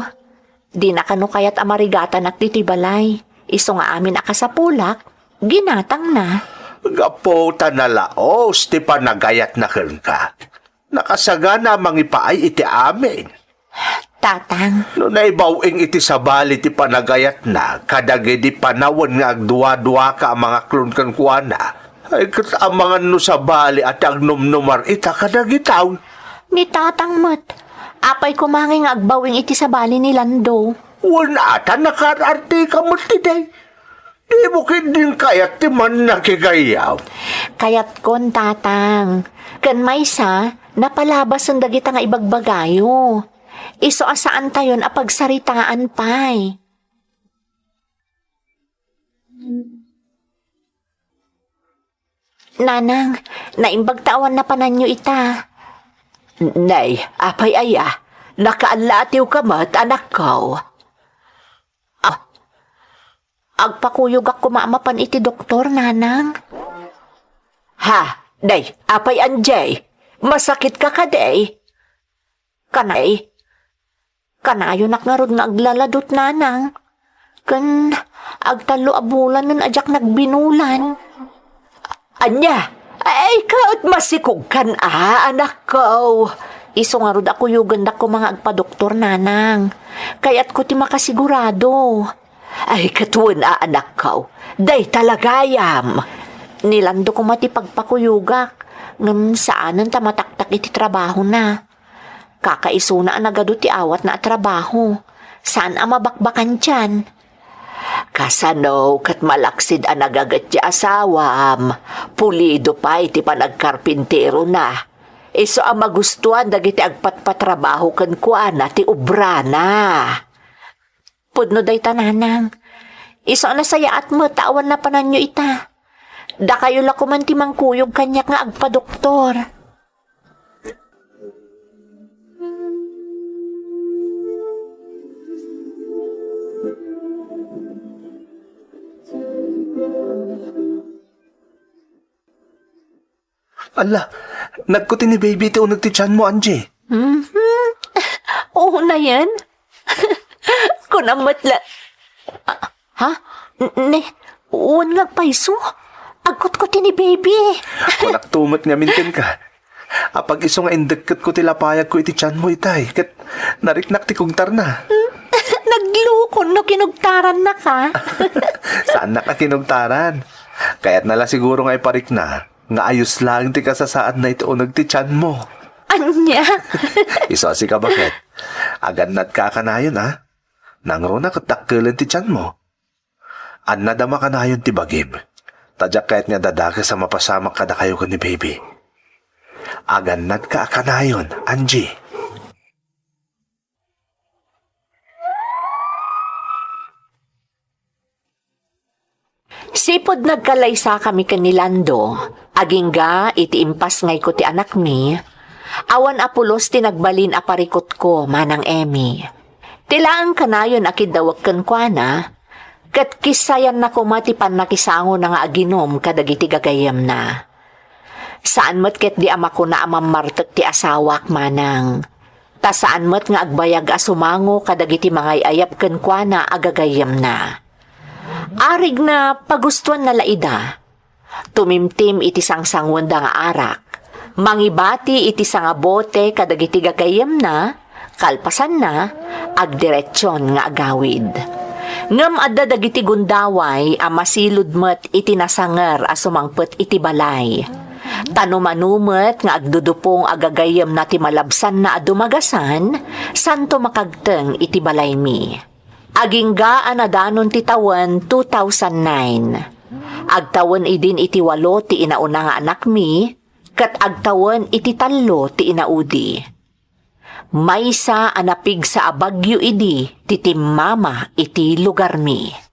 Dina kano kayat a marigatanak ditoy balay. Isu nga amin a kasapulak, ginatangna. Gapu ta nalaos ti panagayatna kenka. Nakasagana a mangipaay iti amin. Tatang. No naibaw-ing iti sabali ti panagayatna kadagidi panawen nga agduaduaka a mangaklon kenkuana, ay ket amangan no sabali a ti agnumnumar ita kadagita. Ni Tatang met, apay koma ngay nga agbaw-ing iti sabali ni Lando? Wen a, ta nakaar-artika met ti day. Dimo ketdin kayat ti mannakigayyem? Kayatkon, Tatang. Ken maysa, napalabasen dagita nga ibagbagayo. Isu a saantayon a pagsaritaan pay. Nanang, naimbag ta awan napananyo ita. Nay, apay aya? Nakaallatiwka met, anakko. Ah, agpakuyogak koma a mapan iti doktor, Nanang. Ha, day, apay Anjay? Masakitka kadi? Kanay, kanayonak ngarud nga aglaladot, Nanang. Ken agtallo a bulanen a diak nagbinulan. Ania? Ay, kaet masikogkan a, anakko. Isu ngarud a kuyogendak koma nga agpadoktor, nanang. Kayatko ti makasigurado. Ay, ket wen a, anakko. Dayta la gayam. Ni Lando koma ti pagpakuyogak, ngem saanen ta mataktak iti trabahona. Kakaisuna a nagadu ti awatna a trabaho. Saan a mabakbakantian. Kasano ket malaksid a nagaget ti asawam? Pulido pay ti panagkarpinterona. Isu a magustuan dagiti agpatpatrabaho kenkuana ti obrana. Pudno dayta, nanang. Isu a nasayaat met ta awan napananyo ita. Dakayo la koman ti mangkuyog kaniak nga agpadoktor. Alla, nagkuti ni baby ti uneg ti tianmo, Angie. Mhm. Oo na yan. Kunam met la. Ah, ha? N-, ne, wen nga agpayso? Agkutkuti ni baby. Kunak tumet nga minten ka. Apag isu nga indekketko ti lapayagko iti tianmo itay, ket nariknak ti kugtarna. Naglukon no kinugtaranna ka. Saannak a kinugtaran. Kayatna la siguro nga iparikna nga ayos laeng ti kasasaadna iti uneg ti tianmo. Ania? Isu a sika, baket. Agannadka a kanayon, a? Nangruna ket dakkelen ti tianmo. Annad a makanayon ti bagim. Ta diak kayat nga dadakes a mapasamak kadakayo ken ni baby. Agannadka a kanayon, Angie. Sipud nagkalaysakami ken ni Lando, agingga iti impasngayko ti anakmi, awan a pulos ti nagbalin a parikutko, Manang Emmy. Ti laeng kanayon a kiddawek kenkuana, ket kissayanna koma ti pannakisangona nga aginum kadagiti gagayyemna. Saan met ketdi a makuna a mammartek ti asawak, manang. Ta saan met nga agbayag a sumango kadagiti mangay-ayab kenkuana a gagayyemna. Arigna, pagustuanna la ida. Tumimtim iti sangsanguenda nga arak. Mangibati iti sangabote kadagiti gagayyemna, kalpasanna, agdiretsion nga agawid. Ngem adda dagiti gundaway a masilud met iti nasanger a sumangpet iti balay. Ta no mano met nga agdudupong a gagayyemna ti malabsanna a dumagasan, santo makagteng iti balaymi. Agingga a nadanon ti tawen two thousand nine. Agtawen idin iti walo ti inauna nga anakmi, ket agtawen iti tallo ti inaudi. Maysa a napigsa a bagyo idi ti timmama iti lugarmi.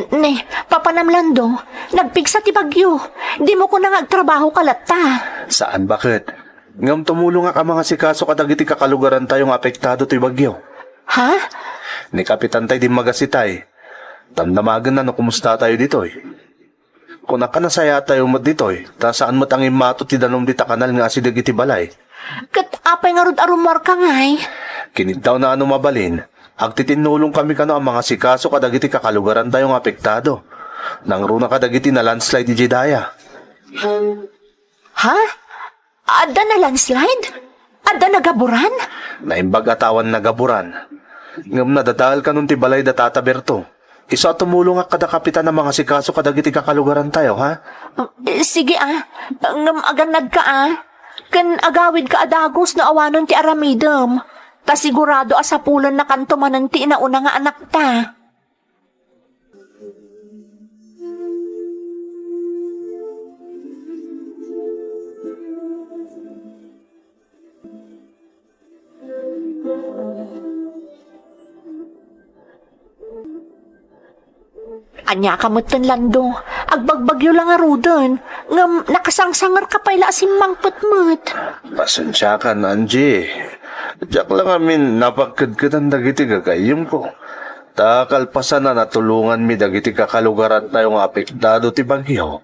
Ne, papanam, Lando, nagpigsa ti bagyo. Dimo kuna nga agtrabahoka latta. Saan, baket. Ngem tumulongak a mangasikaso kadagiti kakalugarantayo nga apektado ti bagyo. Ha? Ni Kapitan tay dimmagas itay. Damdamagenna no kumustatayo ditoy. Kunak a nasayaatayo met ditoy, ta saan met a ngimmato ti danum dita kanal nga asideg iti balay. Ket apay ngarud a rummuarka ngay? Kiniddawna a no mabalin, agtitinnulongkami kano a mangasikaso kadagiti kakalugarantayo nga apektado. Nangruna kadagiti na-landslide idiay daya. Ha? Adda na-landslide? Adda nagaburan? Naimbag a ta awan nagaburan. Ngem nadadael kanon ti balay da Tata Berto. Isu a tumulongak kada kapitan a mangasikaso kadagiti kakalugarantayo, ha? Eh, sige, ah. Ngem agannadka, ah. Ken agawidka a dagus no awanon ti aramidem. Ta sigurado a sapulennakanto manen ti inauna nga anakta. Ania ka metten, Lando? Agbagbagyo la ngaruden, ngem nakasangsangerka pay la a simmangpet met. Pasensiakan, Angie. Diak la ngamin napagkedkedan dagiti gagayyemko. Ta kalpasan a natulonganmi dagiti kakalugarantayo nga apektado ti bagyo,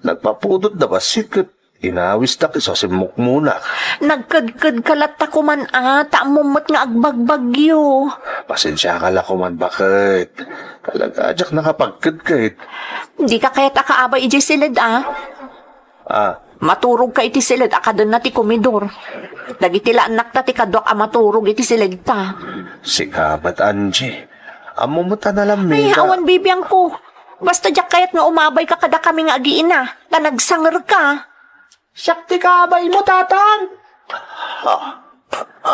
nagpapudotda bassit ket inawisda isu a simmukmona. Nagkedkedka latta koman a, ta ammom met nga agbagbagyo. Pasensiaka la koman baket. Talaga, diak nakapagkedked. Dika kayat a kaabay idiay siled a? Ah. Maturogka iti siled a kadenna ti komidor. Dagiti la annakta ti kaduak a maturog iti siledta. Sika met, Angie. Ammom met a nalammig. Ay, awan bibiangko. Basta diak kayat nga umabayka kadakami nga agiina, ta nagsangerka. Siak ti kaabaymo, Tatang. Ah,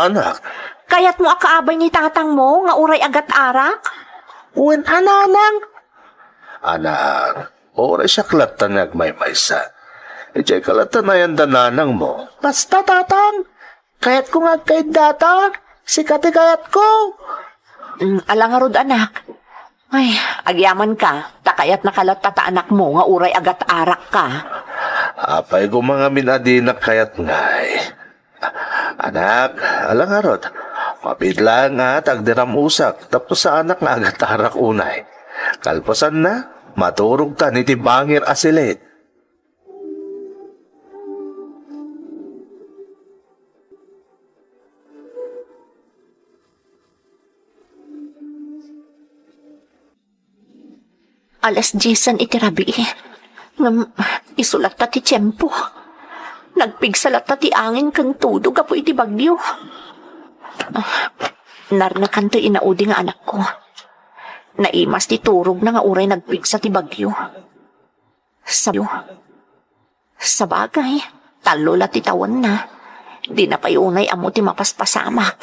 anak. Kayatmo a kaabay ni tatangmo nga uray agat-arak? Wen a, nanang. Anak, uray siak latta nga agmaymaysa. Idiayka latta nayan da nanangmo. Basta, Tatang. Kayatko nga agkaiddata. Sika ti kayatko. Mm, ala ngarud, anak. Ay, agyamanka, ta kayatnaka latta ta anakmo nga uray agat-arakka. Apay koma ngamin a dinak kayat ngay. Anak, ala ngarud, mabiit laeng a ta agdiram-usak tapno saanak nga agat-arak unay. Kalpasanna, maturogtan iti bangir a siled. Alas diesan iti rabii, ngem isu latta ti tiempo. Nagpigsa latta ti angin ken tudo gapu iti bagyo. Ah, narnekanto inaudi nga anakko. Naimas ti turogna nga uray nagpigsa ti bagyo. Sabagay, tallo la ti tawenna. Dina pay unay ammo ti mapaspasamak.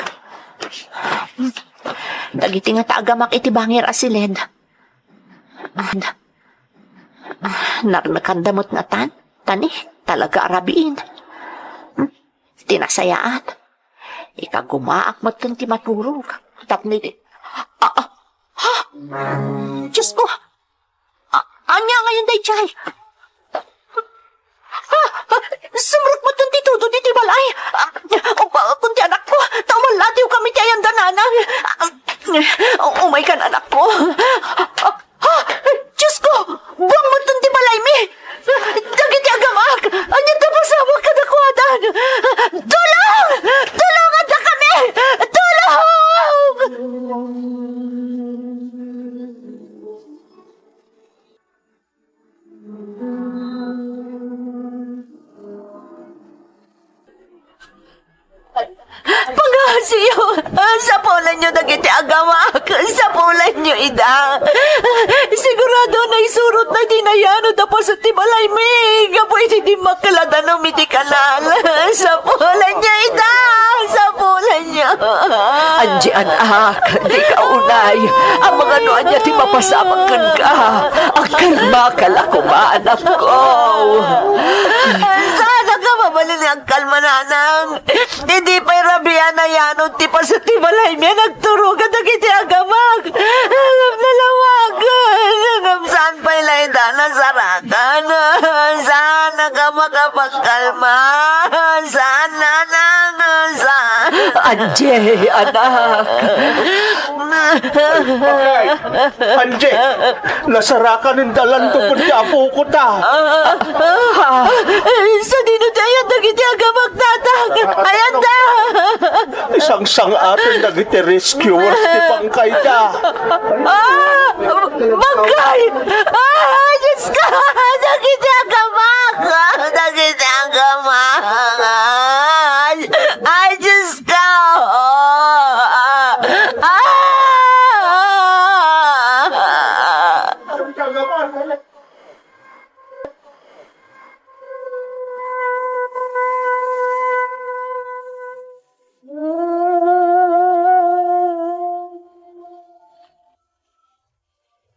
Dagiti ngata agamak iti bangir a siled. Ah, narnekanda met ngatan, tani, talaga a rabiin. Hmm, ti nasayaat. Ikagumaak met ken ti maturog. Tapno iti, ah, ah, ha? Diyos ko! A-, ania ngayon daydiay? Ah! Ah! Sumrek met ti tudo ditoy balay! Ah! Upaakon ti anakko! Ta umallatiwkami ti ayan da nanang! Ah! Umaykan, anakko! Ah! Ah! Diyos ko! Buang met ti balaymi! Dagiti agamak! Ania ti pasamak kadakuada? Tulong! Tulongandakami! Tulong! Pangngaasim! Sapulenyo dagiti agamak! Sapulenyo ida! Sigurado a naisurotna iti nayanod a paset ti balaymi gapu iti dimmakkel a danum iti kanal. Sapulenyo ida! Sapulenyo! Angie, anak, dika unay. Amangan no ania ti mapasamak kenka. Agkalmaka la koma, anakko. Saan a mabalin nga agkalma, nanang? Idi pay rabii a nayanod ti paset ti balaymi a nagturog kadagiti agamak. Nalawagen, ngem saan pay la ida nasarakan. Saan a makapagkalma. Saan, nanang, saan. Angie, anak. Angie, nasarakan ni Dalanto ken ti apok ta. Ah, sadino ti ayan dagiti agamak, tatang? Ayanda! Isangsang-aten dagiti rescuers ti bangkayda. Ah! Bangkay! Ah! Diyos ko! Dagiti agamak! Dagiti agamak! Ay, Diyos ko! Ah!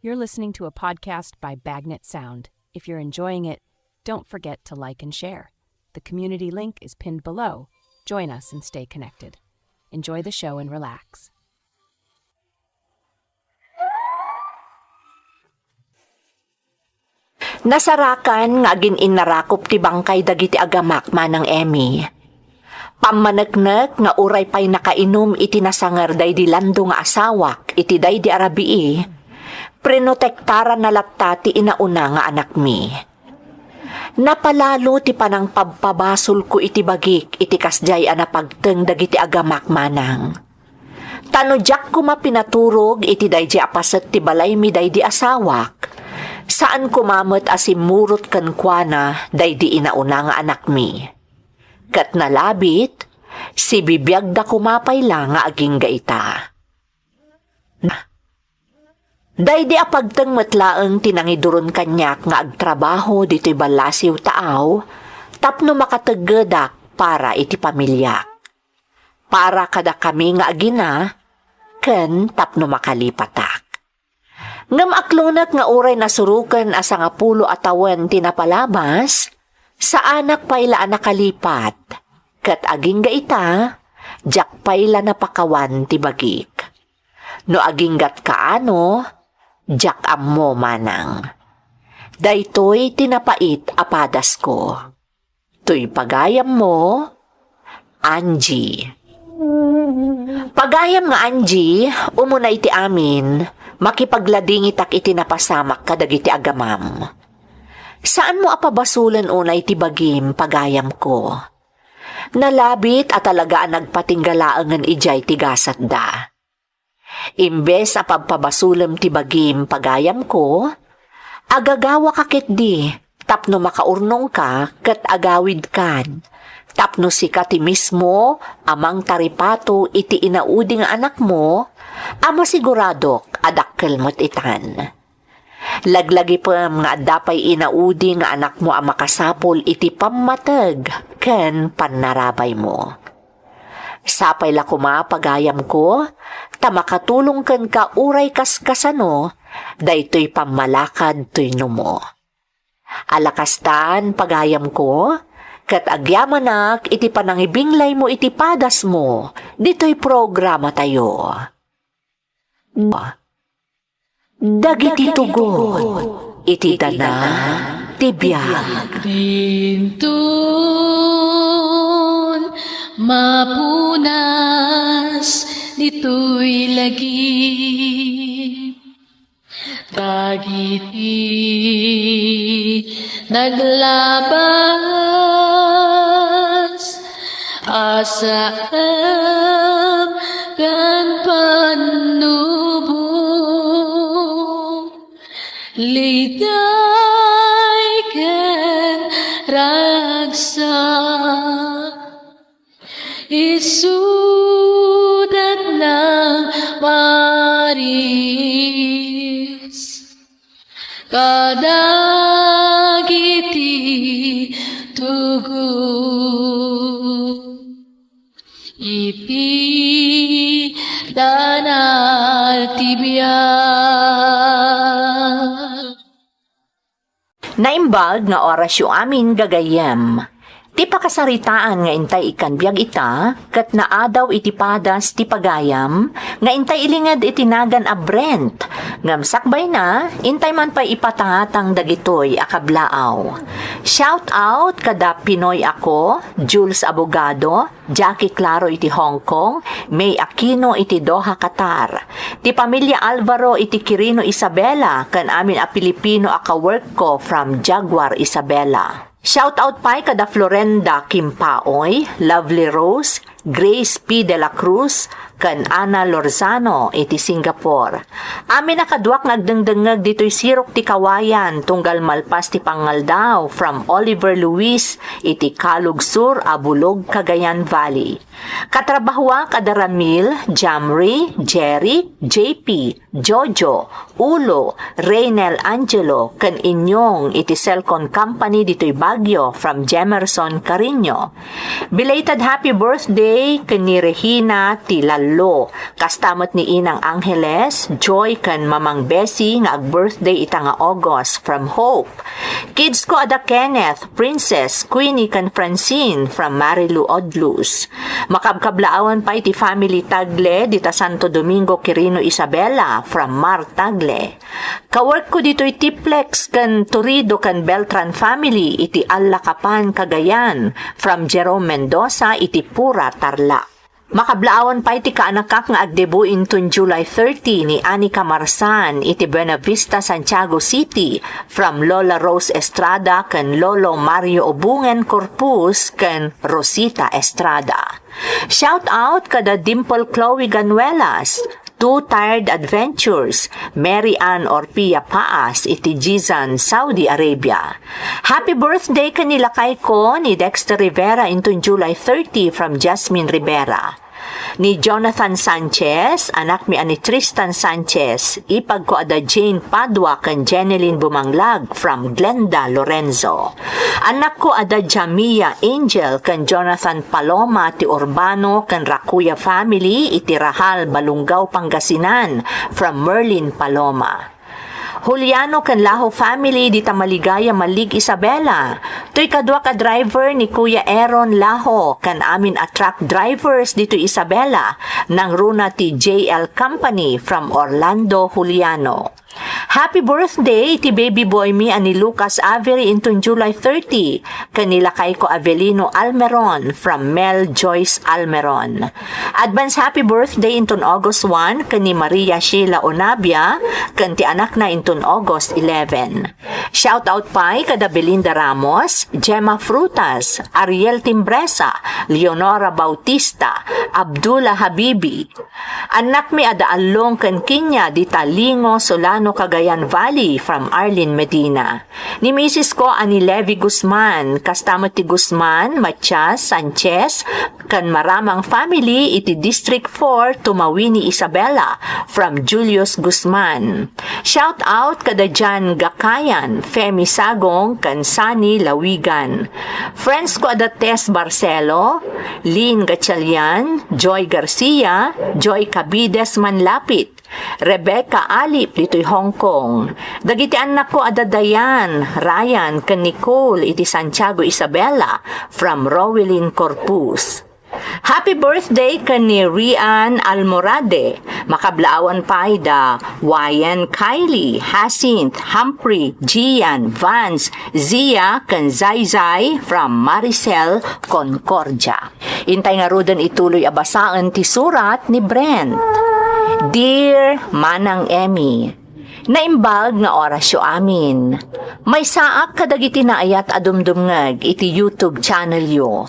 You're listening to a podcast by Bagnet Sound. If you're enjoying it, don't forget to like and share. The community link is pinned below. Join us and stay connected. Enjoy the show and relax. Nasarakan nga agin-innarakup ti bangkay dagiti agamak, Manang Emmy. Pammaneknek nga uray pay nakainum iti nasanger daydi lando nga asawak iti daydi a rabii, prinotektaranna latta ti inauna nga anakmi. Napalalo ti panangpabpabasolko iti bagik iti kasdiay a napagteng dagiti agamak manang. Ta no diak koma pinaturog iti daydi a paset ti balaymi daydi asawak, saan koma met a simmurot kenkuana daydi inauna nga anakmi. Ket nalabit, sibibiagda koma pay la nga agingga ita. Daydi a pagteng met laeng ti nangiduron kaniak nga agtrabaho ditoy ballasiw taaw tapno makateggedak para iti pamiliak, para kadakami nga agina, ken tapno makalipatak. Ngem aklonek nga uray nasuroken a sangapulo a tawen ti napalabas, saanak pay la a nakalipat, ket agingga ita, diak pay la napakawan ti bagik. No aginggat kaano, diak ammo manang. Daytoy ti napait a padasko. Toy pagayammo, Angie. Pagayam nga Angie, umuna iti amin, makipagladingitak iti napasamak kadagiti agamam. Saanmo a pabasolen unay ti bagim, pagayamko. Nalabit a talaga a nagpatingga laengen idiay ti gasatda. Imbes a pabpabasolem ti bagim, pagayamko, agagawaka ketdi tapno makaurnongka ket agawidkan, tapno sika ti mismo a mangtaripato iti inaudi nga anakmo a masiguradok a dakkel met itan. Laglagipem nga adda pay inaudi nga anakmo a makasapul iti pammateg ken pannarabaymo. Sapay la koma, pagayamko, ta makatulong kenka uray kaskasano daytoy pammalakad toy numo. Ala kastan, pagayamko, ket agyamanak iti panangibinglaymo iti padasmo ditoy programatayo. Dagiti tugot iti dana ti biag. Dinton mapunas ditoy lagip dagiti naglabas a saem ken pannubo, liday ken ragsak. Isudat nang maris kadagiti tugot iti dana ti biag. Naimbag nga orasyo amin, gagayyem. Ti pakasaritaan nga intay ikkan biag ita, ket naadaw iti padas ti pagayam, nga intay ilinged iti nagan a Brent. Ngem sakbayna, intay man pay ipatangatang dagitoy a kablaaw. Shout out kada Pinoy Ako, Jules Abogado, Jackie Claro iti Hong Kong, May Aquino iti Doha, Qatar. Ti pamilya Alvaro iti Quirino, Isabela, ken amin a Pilipino a ka-work ko from Jaguar, Isabela. Shout out pay kada Florenda Kimpaoy, Lovely Rose, Grace P. De La Cruz, ken Ana Lorzano iti Singapore. Amin a kaduak nga agdengdengngeg ditoy sirok ti kawayan tunggal malpas ti pangaldaw from Oliver Luis iti Calug Sur a Bulog, Cagayan Valley. Katrabahoak a da Ramil, Jamri, Jerry, J P, Jojo, Ulo, Reynel Angelo, ken Inyong iti Celcon Company ditoy Baguio from Jemerson Carino. Belated happy birthday Ken ni Regina ti Lallo. Kasta met ni Inang Angeles, Joy ken Mamang Bessie nga ag-birthday ita nga August from Hope. Kids ko ada Kenneth, Princess, Queenie ken Francine from Marilu Odlus. Makabkablaawan pay ti family Tagle dita Santo Domingo, Quirino, Isabela from Mar Tagle. Kawork ko ditoy Tiplex ken Torido ken Beltran family iti Allacapan, Cagayan, from Jerome Mendoza iti Pura, Tarlac. Makablaawan pay ti kaanakak nga agdebu inton July thirty ni Anika Marsan iti Buenavista, Santiago City, from Lola Rose Estrada ken Lolo Mario Obungen Corpus ken Rosita Estrada. Shout out kada Dimple Chloe Ganuelas, Two Tired Adventures, Mary Ann Orpia Paas iti Jizan, Saudi Arabia. Happy birthday ken ni lakay ko ni Dexter Rivera inton July thirty from Jasmine Rivera. Ni Jonathan Sanchez, anak mi a ni Tristan Sanchez, ipag ko ada Jane Padua ken Jeneline Bumanglag from Glenda Lorenzo. Anak ko ada Jamia Angel ken Jonathan Paloma ti Urbano ken Rakuya family iti Rahal, Balunggao, Pangasinan from Merlin Paloma. Juliano ken Laho family dita Maligaya, Malig, Isabela. Toy kaduak a driver ni Kuya Aaron Laho ken amin a truck drivers ditoy Isabela, nangruna ti J L Company from Orlando, Juliano. Happy birthday ti baby boy mi a ni Lucas Avery inton July thirty, ken ni lakay ko Avelino Almeron from Mel Joyce Almeron. Advance happy birthday inton August one ken ni Maria Sheila Onabia ken ti anakna inton August eleven. Shout out pay kada Belinda Ramos, Gemma Frutas, Ariel Timbresa, Leonora Bautista, Abdullah Habibi, Annak mi a da Allong ken Kinya dita Lingo, Solano, Cagayan Valley from Arlene Medina. Ni misis ko a ni Levi Guzman, kasta met ti Guzman, Matias, Sanchez, ken Maramang family iti District four, Tumawini, Isabela from Julius Guzman. Shout out kada Jan Gakayan, Femi Sagong, ken Sunny Lawigan. Friends ko a da Tess Barcelo, Lynn Gatchalian, Joy Garcia, Joy Cabides Manlapit, Rebecca Alip ditoy Hong Kong. Dagiti annakko a da Dayan, Ryan, ken Nicole iti Santiago, Isabela from Rowelyn Corpus. Happy birthday ken ni Rian Almorade. Makablaawan pay da Wayan, Kylie, Hyacinth, Humphrey, Gian, Vance, Zia, ken Zayzay from Maricel Concordia. Intay ngaruden ituloy a basaen ti surat ni Brent. Dear Manang Emmy, naimbag nga orasyo amin. Maysaak kadagiti naayat a dumdumngeg iti YouTube channel yo.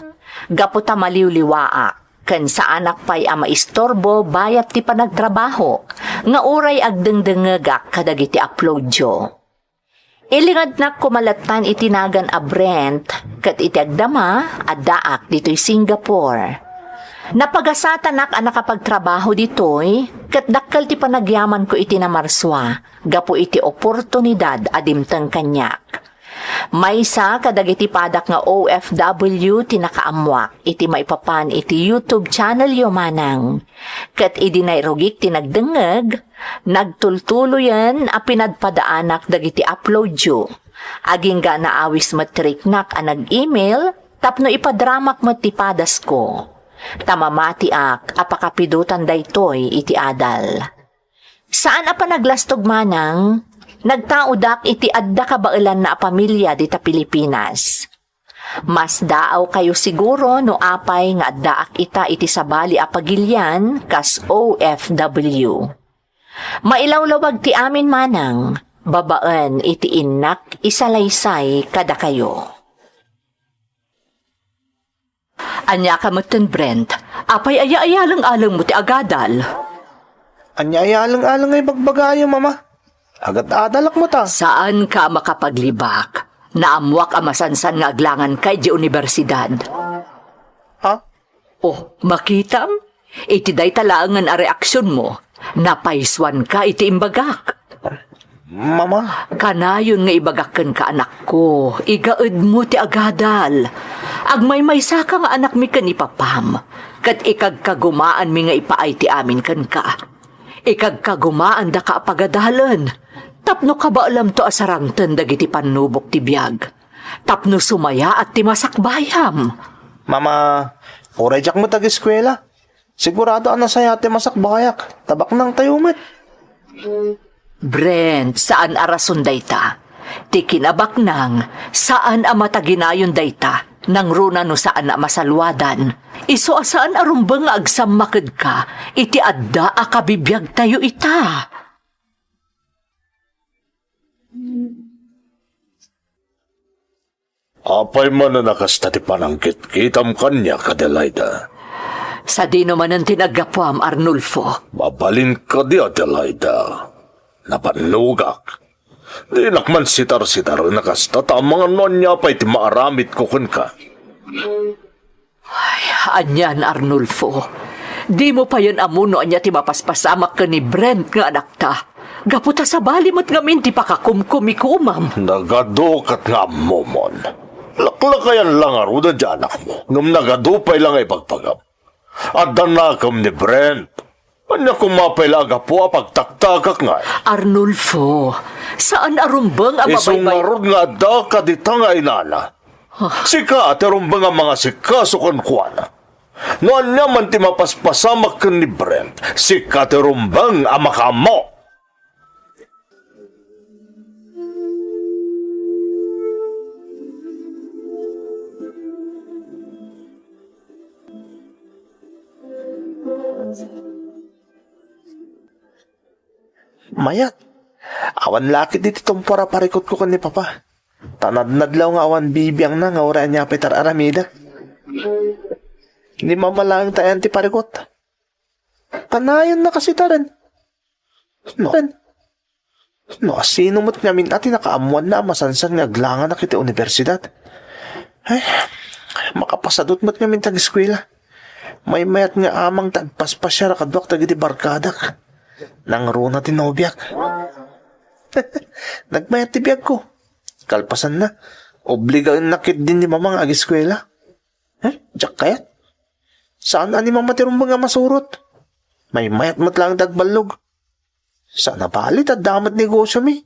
Gapu ta maliwliwaak, ken saanak pay a maistorbo bayat ti panagtrabaho, nga uray agdengdengngegak kadagiti upload yo. Ilingadnak koma lattan iti nagan a Brent, ket iti agdama, addaak ditoy Singapore. Napagasatanak a nakapagtrabaho ditoy, ket dakkel ti panagyamanko iti namarsua, gapu iti oportunidad a dimteng kaniak. Maysa kadagiti padak nga O F W ti nakaammoak iti maipapan iti YouTube channel yo, Manang. Ket idi nairugik ti nagdengngeg, nagtultuloyen a pinadpadaanak dagiti upload yo. Agingga naawis met ti riknak a nag-email tapno ipadramak met ti padasko. Ta mamatiak a pakapidotan daytoy iti adal. Saan a panaglastog, Manang, nagtaodak iti adda kabaelanna a pamilia dita Pilipinas. Masdaawkayo siguro no apay nga addaak ita iti sabali a pagilian kas O F W. Mailawlawag ti amin, Manang, babaen iti innak isalaysay kadakayo. Ania ka metten, Brent? Apay aya-ayaleng-alengmo ti agadal? Ania aya aleng-aleng nga ibagbagayo, Mama? Agad-adalak met a. Saanka a makapaglibak. Naammoak a masansan nga aglanganka idiay universidad. Ha? Oh, makitam? Iti dayta laengen a reaksionmo, napaysuanka iti imbagak. Mama? Kanayon nga ibagak kenka, anakko, igaedmo ti agadal. Agmaymaysaka nga anakmi ken ipapam, ket ikagkagumaanmi nga ipaay ti amin kenka. Ikagkagumaandaka a pagadalen, tapno kabaelamto a sarangten dagiti pannubok ti biag, tapno sumayaat ti masakbayam. Mama, uray diak met ageskuela. Sigurado a nasayaat ti masakbayak, ta baknangtayo met. Brent, saan a rason dayta. Ti kinabaknang, saan a mataginayon dayta, nangruna no saan a masaluadan. Isu a saan a rumbeng nga agsammakedka iti adda a kabibiagtayo ita. Apay manen a kasta ti panangkitkitam kaniak, Adelaida? Sadino manen ti naggapuam, Arnulfo? Mabalin kadi, Adelaida? Napannugak. Dinak man sitarsitareng a kasta ta amangan no ania pay ti maaramidko kenka. Ay, anian, Arnulfo? Dimo payen ammo no ania ti mapaspasamak ken ni Brent nga anakta. Gapu ta sabali met ngamin ti pakakumkumikomam. Nagadu ket nga ammomon. Laklakayan la ngaruden ti anakmo, ngem nagadu pay la nga ibagbagam. Adda nakem ni Brent. Ania koma pay la a gapu a pagtaktagak ngay? Arnulfo, saan a rumbeng a isu mabaybay- ngarud nga adda kadita nga inana. Ah. Sika ti rumbeng a mangasikaso kenkuana. No ania man ti mapaspasamak ken ni Brent, sika ti rumbeng a makaammo. Mayat. Awan la ketdi ti tumpuar a parikutko ken ni Papa. Ta nadnadlaw nga awan bibiangna nga uray ania pay ti ar-aramidek. Ni Mama laeng ti ayan ti parikut. Kanayonna kasi ta ren. No, no, asino met ngamin a ti nakaammoanna a masansan nga aglanganak iti universidad? Ay, makapasadut met ngamin ti ageskuela. Maymayat nga amang ti agpaspasiar a kaduak dagiti barkadak. Nangruna ti nobiak. Nagmayat ti biagko. Kalpasanna, obligaennak ketdin ni Mama nga ageskuela. Eh, diak kayat. Saan a ni Mama ti rumbeng a masurot. Maymayat met laeng ti agballog. Saan a bali ta adda met negosiomi.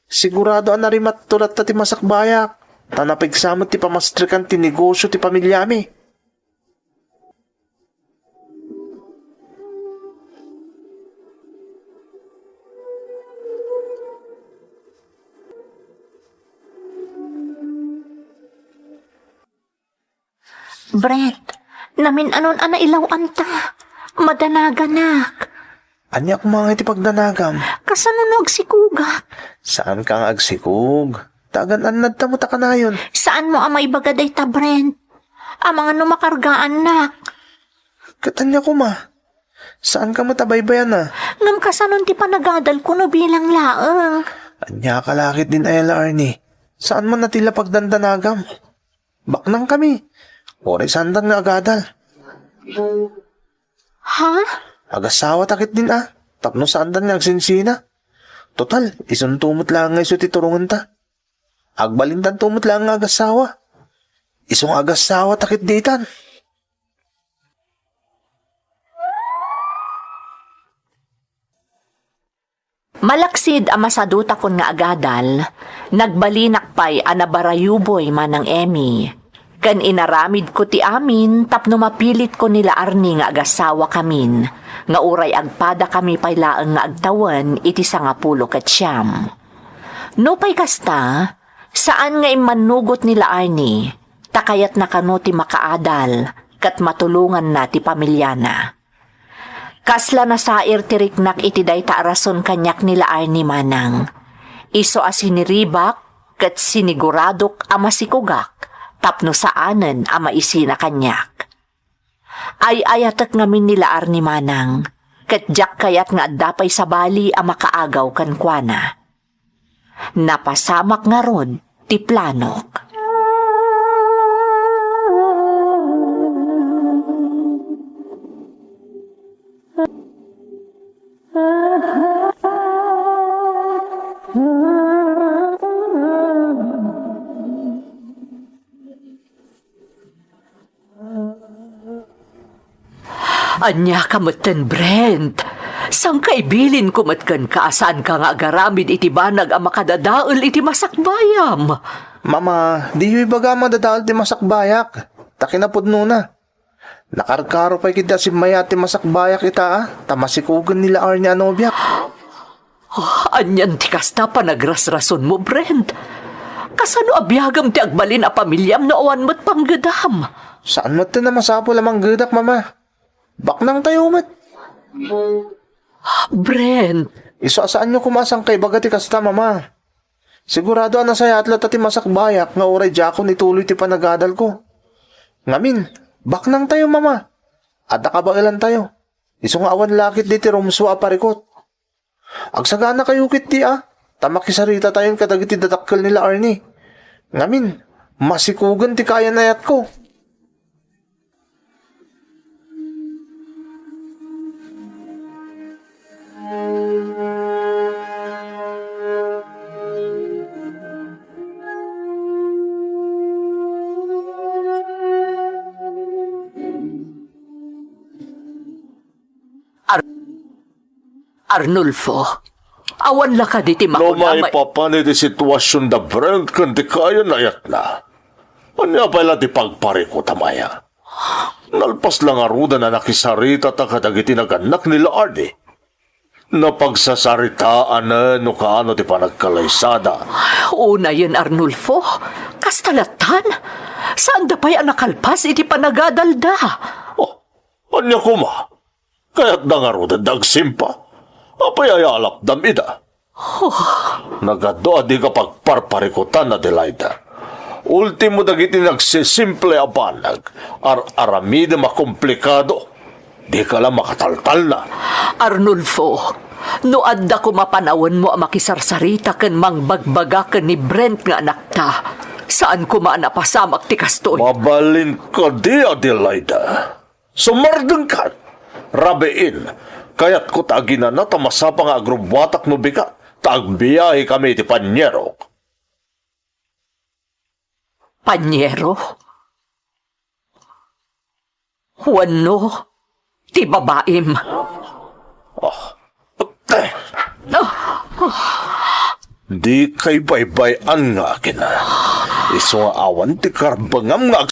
Sigurado a narimatto latta ti masakbayak. Ta napigsa met ti pamastrikan ti negosio ti pamiliami. Brent, namin-anon a nailaw-anta. Madanaganak. Ania koma ngay ti pagdanagam? Kasano no agsikugak? Saanka nga agsikug. Ta agan-annadta met a kanayon. Saanmo a maibaga dayta, Brent? Amangan no makargaannak. Ket ania koma? Saanka met a baybay-ana? Ngem kasanon ti panagadalko no bilang laeng? Ania ka la ketdin a Ella, Arnie? Saan man a ti la pagdandanagam? Baknangkami. Uray saandan nga agadal. Ha? Agasawata ketdin a, tapno saandan nga agsinsina. Total, isunto met laeng nga isu ti turongenta. Agbalintanto met laeng nga agassawa. Isu nga agassawata ketdi itan. Malaksid a masadutakon nga agadal, nagbalinak pay a nabarayuboy manang Emmy. Ken inaramidko ti amin tapno mapilitko ni la Arnie nga agassawakamin, nga uray agpadakami pay laeng nga agtawen iti sangapulo ket siam. Nupay kasta, saan nga immannugot ni la Arnie, ta kayatna kano ti makaadal ket matulonganna ti pamiliana. Kasla nasair ti riknak iti dayta a rason kaniak ni la Arnie manang. Isu a siniribak ket siniguradok a masikugak tapno saanen a maisina kaniak. Ay-ayatek ngamin ni la Arnie manang, ket diak kayat nga adda pay sabali a makaagaw kenkuana. Napasamak ngarud ti planok. Ania ka metten, Brent? Sangkaibilinko met kenka a saanka nga agaramid iti banag a makadadael iti masakbayam. Mama, diyo ibaga a madadael ti masakbayak. Ta kinapudnona, nakarkaro pay ketdi a simmayaat ti masakbayak ita, a, ta masikugen ni la Arnie a nobiak. Ah, anian ti kasta panagrasrasonmo, Brent? Kasano a biagam ti agbalin a pamiliam no awan met panggedam? Saan metten a masapul a manggedak, Mama. Baknangtayo met. Brent! Isu a saanyo koma a sangkaibaga ti kasta, Mama. Sigurado a nasayaat latta ti masakbayak nga uray diakon ituloy ti panagadalko. Ngamin, baknangtayo, Mama. Adda kabaelantayo. Isu nga awan la ketdi ti rumsua a parikut. Agsaganakayo ketdi, a, ta makisaritatayon kadagiti dadakkel ni la Arnie. Ngamin, masikugen ti kayan-ayatko. Ar-, Arnulfo, awan la kadi ti No makuna may- maipapan iti situasion da Brent ken ti kayan-ayatna, ania pay la ti pagparikutam aya? Nalpas la ngaruden a nakisaritata kadagiti nagannak ni la Arnie. Napagsasaritaanna no kaano ti panagkalaysada. Unayen, Arnulfo, kasta lattan. Saanda pay a nakalpas iti panagadalda. Oh, ania koma? Kayatda ngaruden da agsimpa? Apay aya a lapdam ida? Oh. Nagadu a dika pagparparikutan, Adelaida. Ultimo dagiti nagsisimple a banag, ar-aramidem a komplikado. Dika la makataltalna. Arnulfo, no adda koma panawenmo a makisarsarita ken mangbagbaga ken ni Brent nga anakta, saan koma a napasamak ti kastoy. Mabalin kadi, Adelaida. Sumardengkan. Rabiin, kayatko ta aginana ta masapa nga agrubbuatak no bigat ta agbiahekami iti paniero. Paniero? Wenno ti babaim? Ah, Dikay baybay-an nga agina. Isu nga awan ti karbengam nga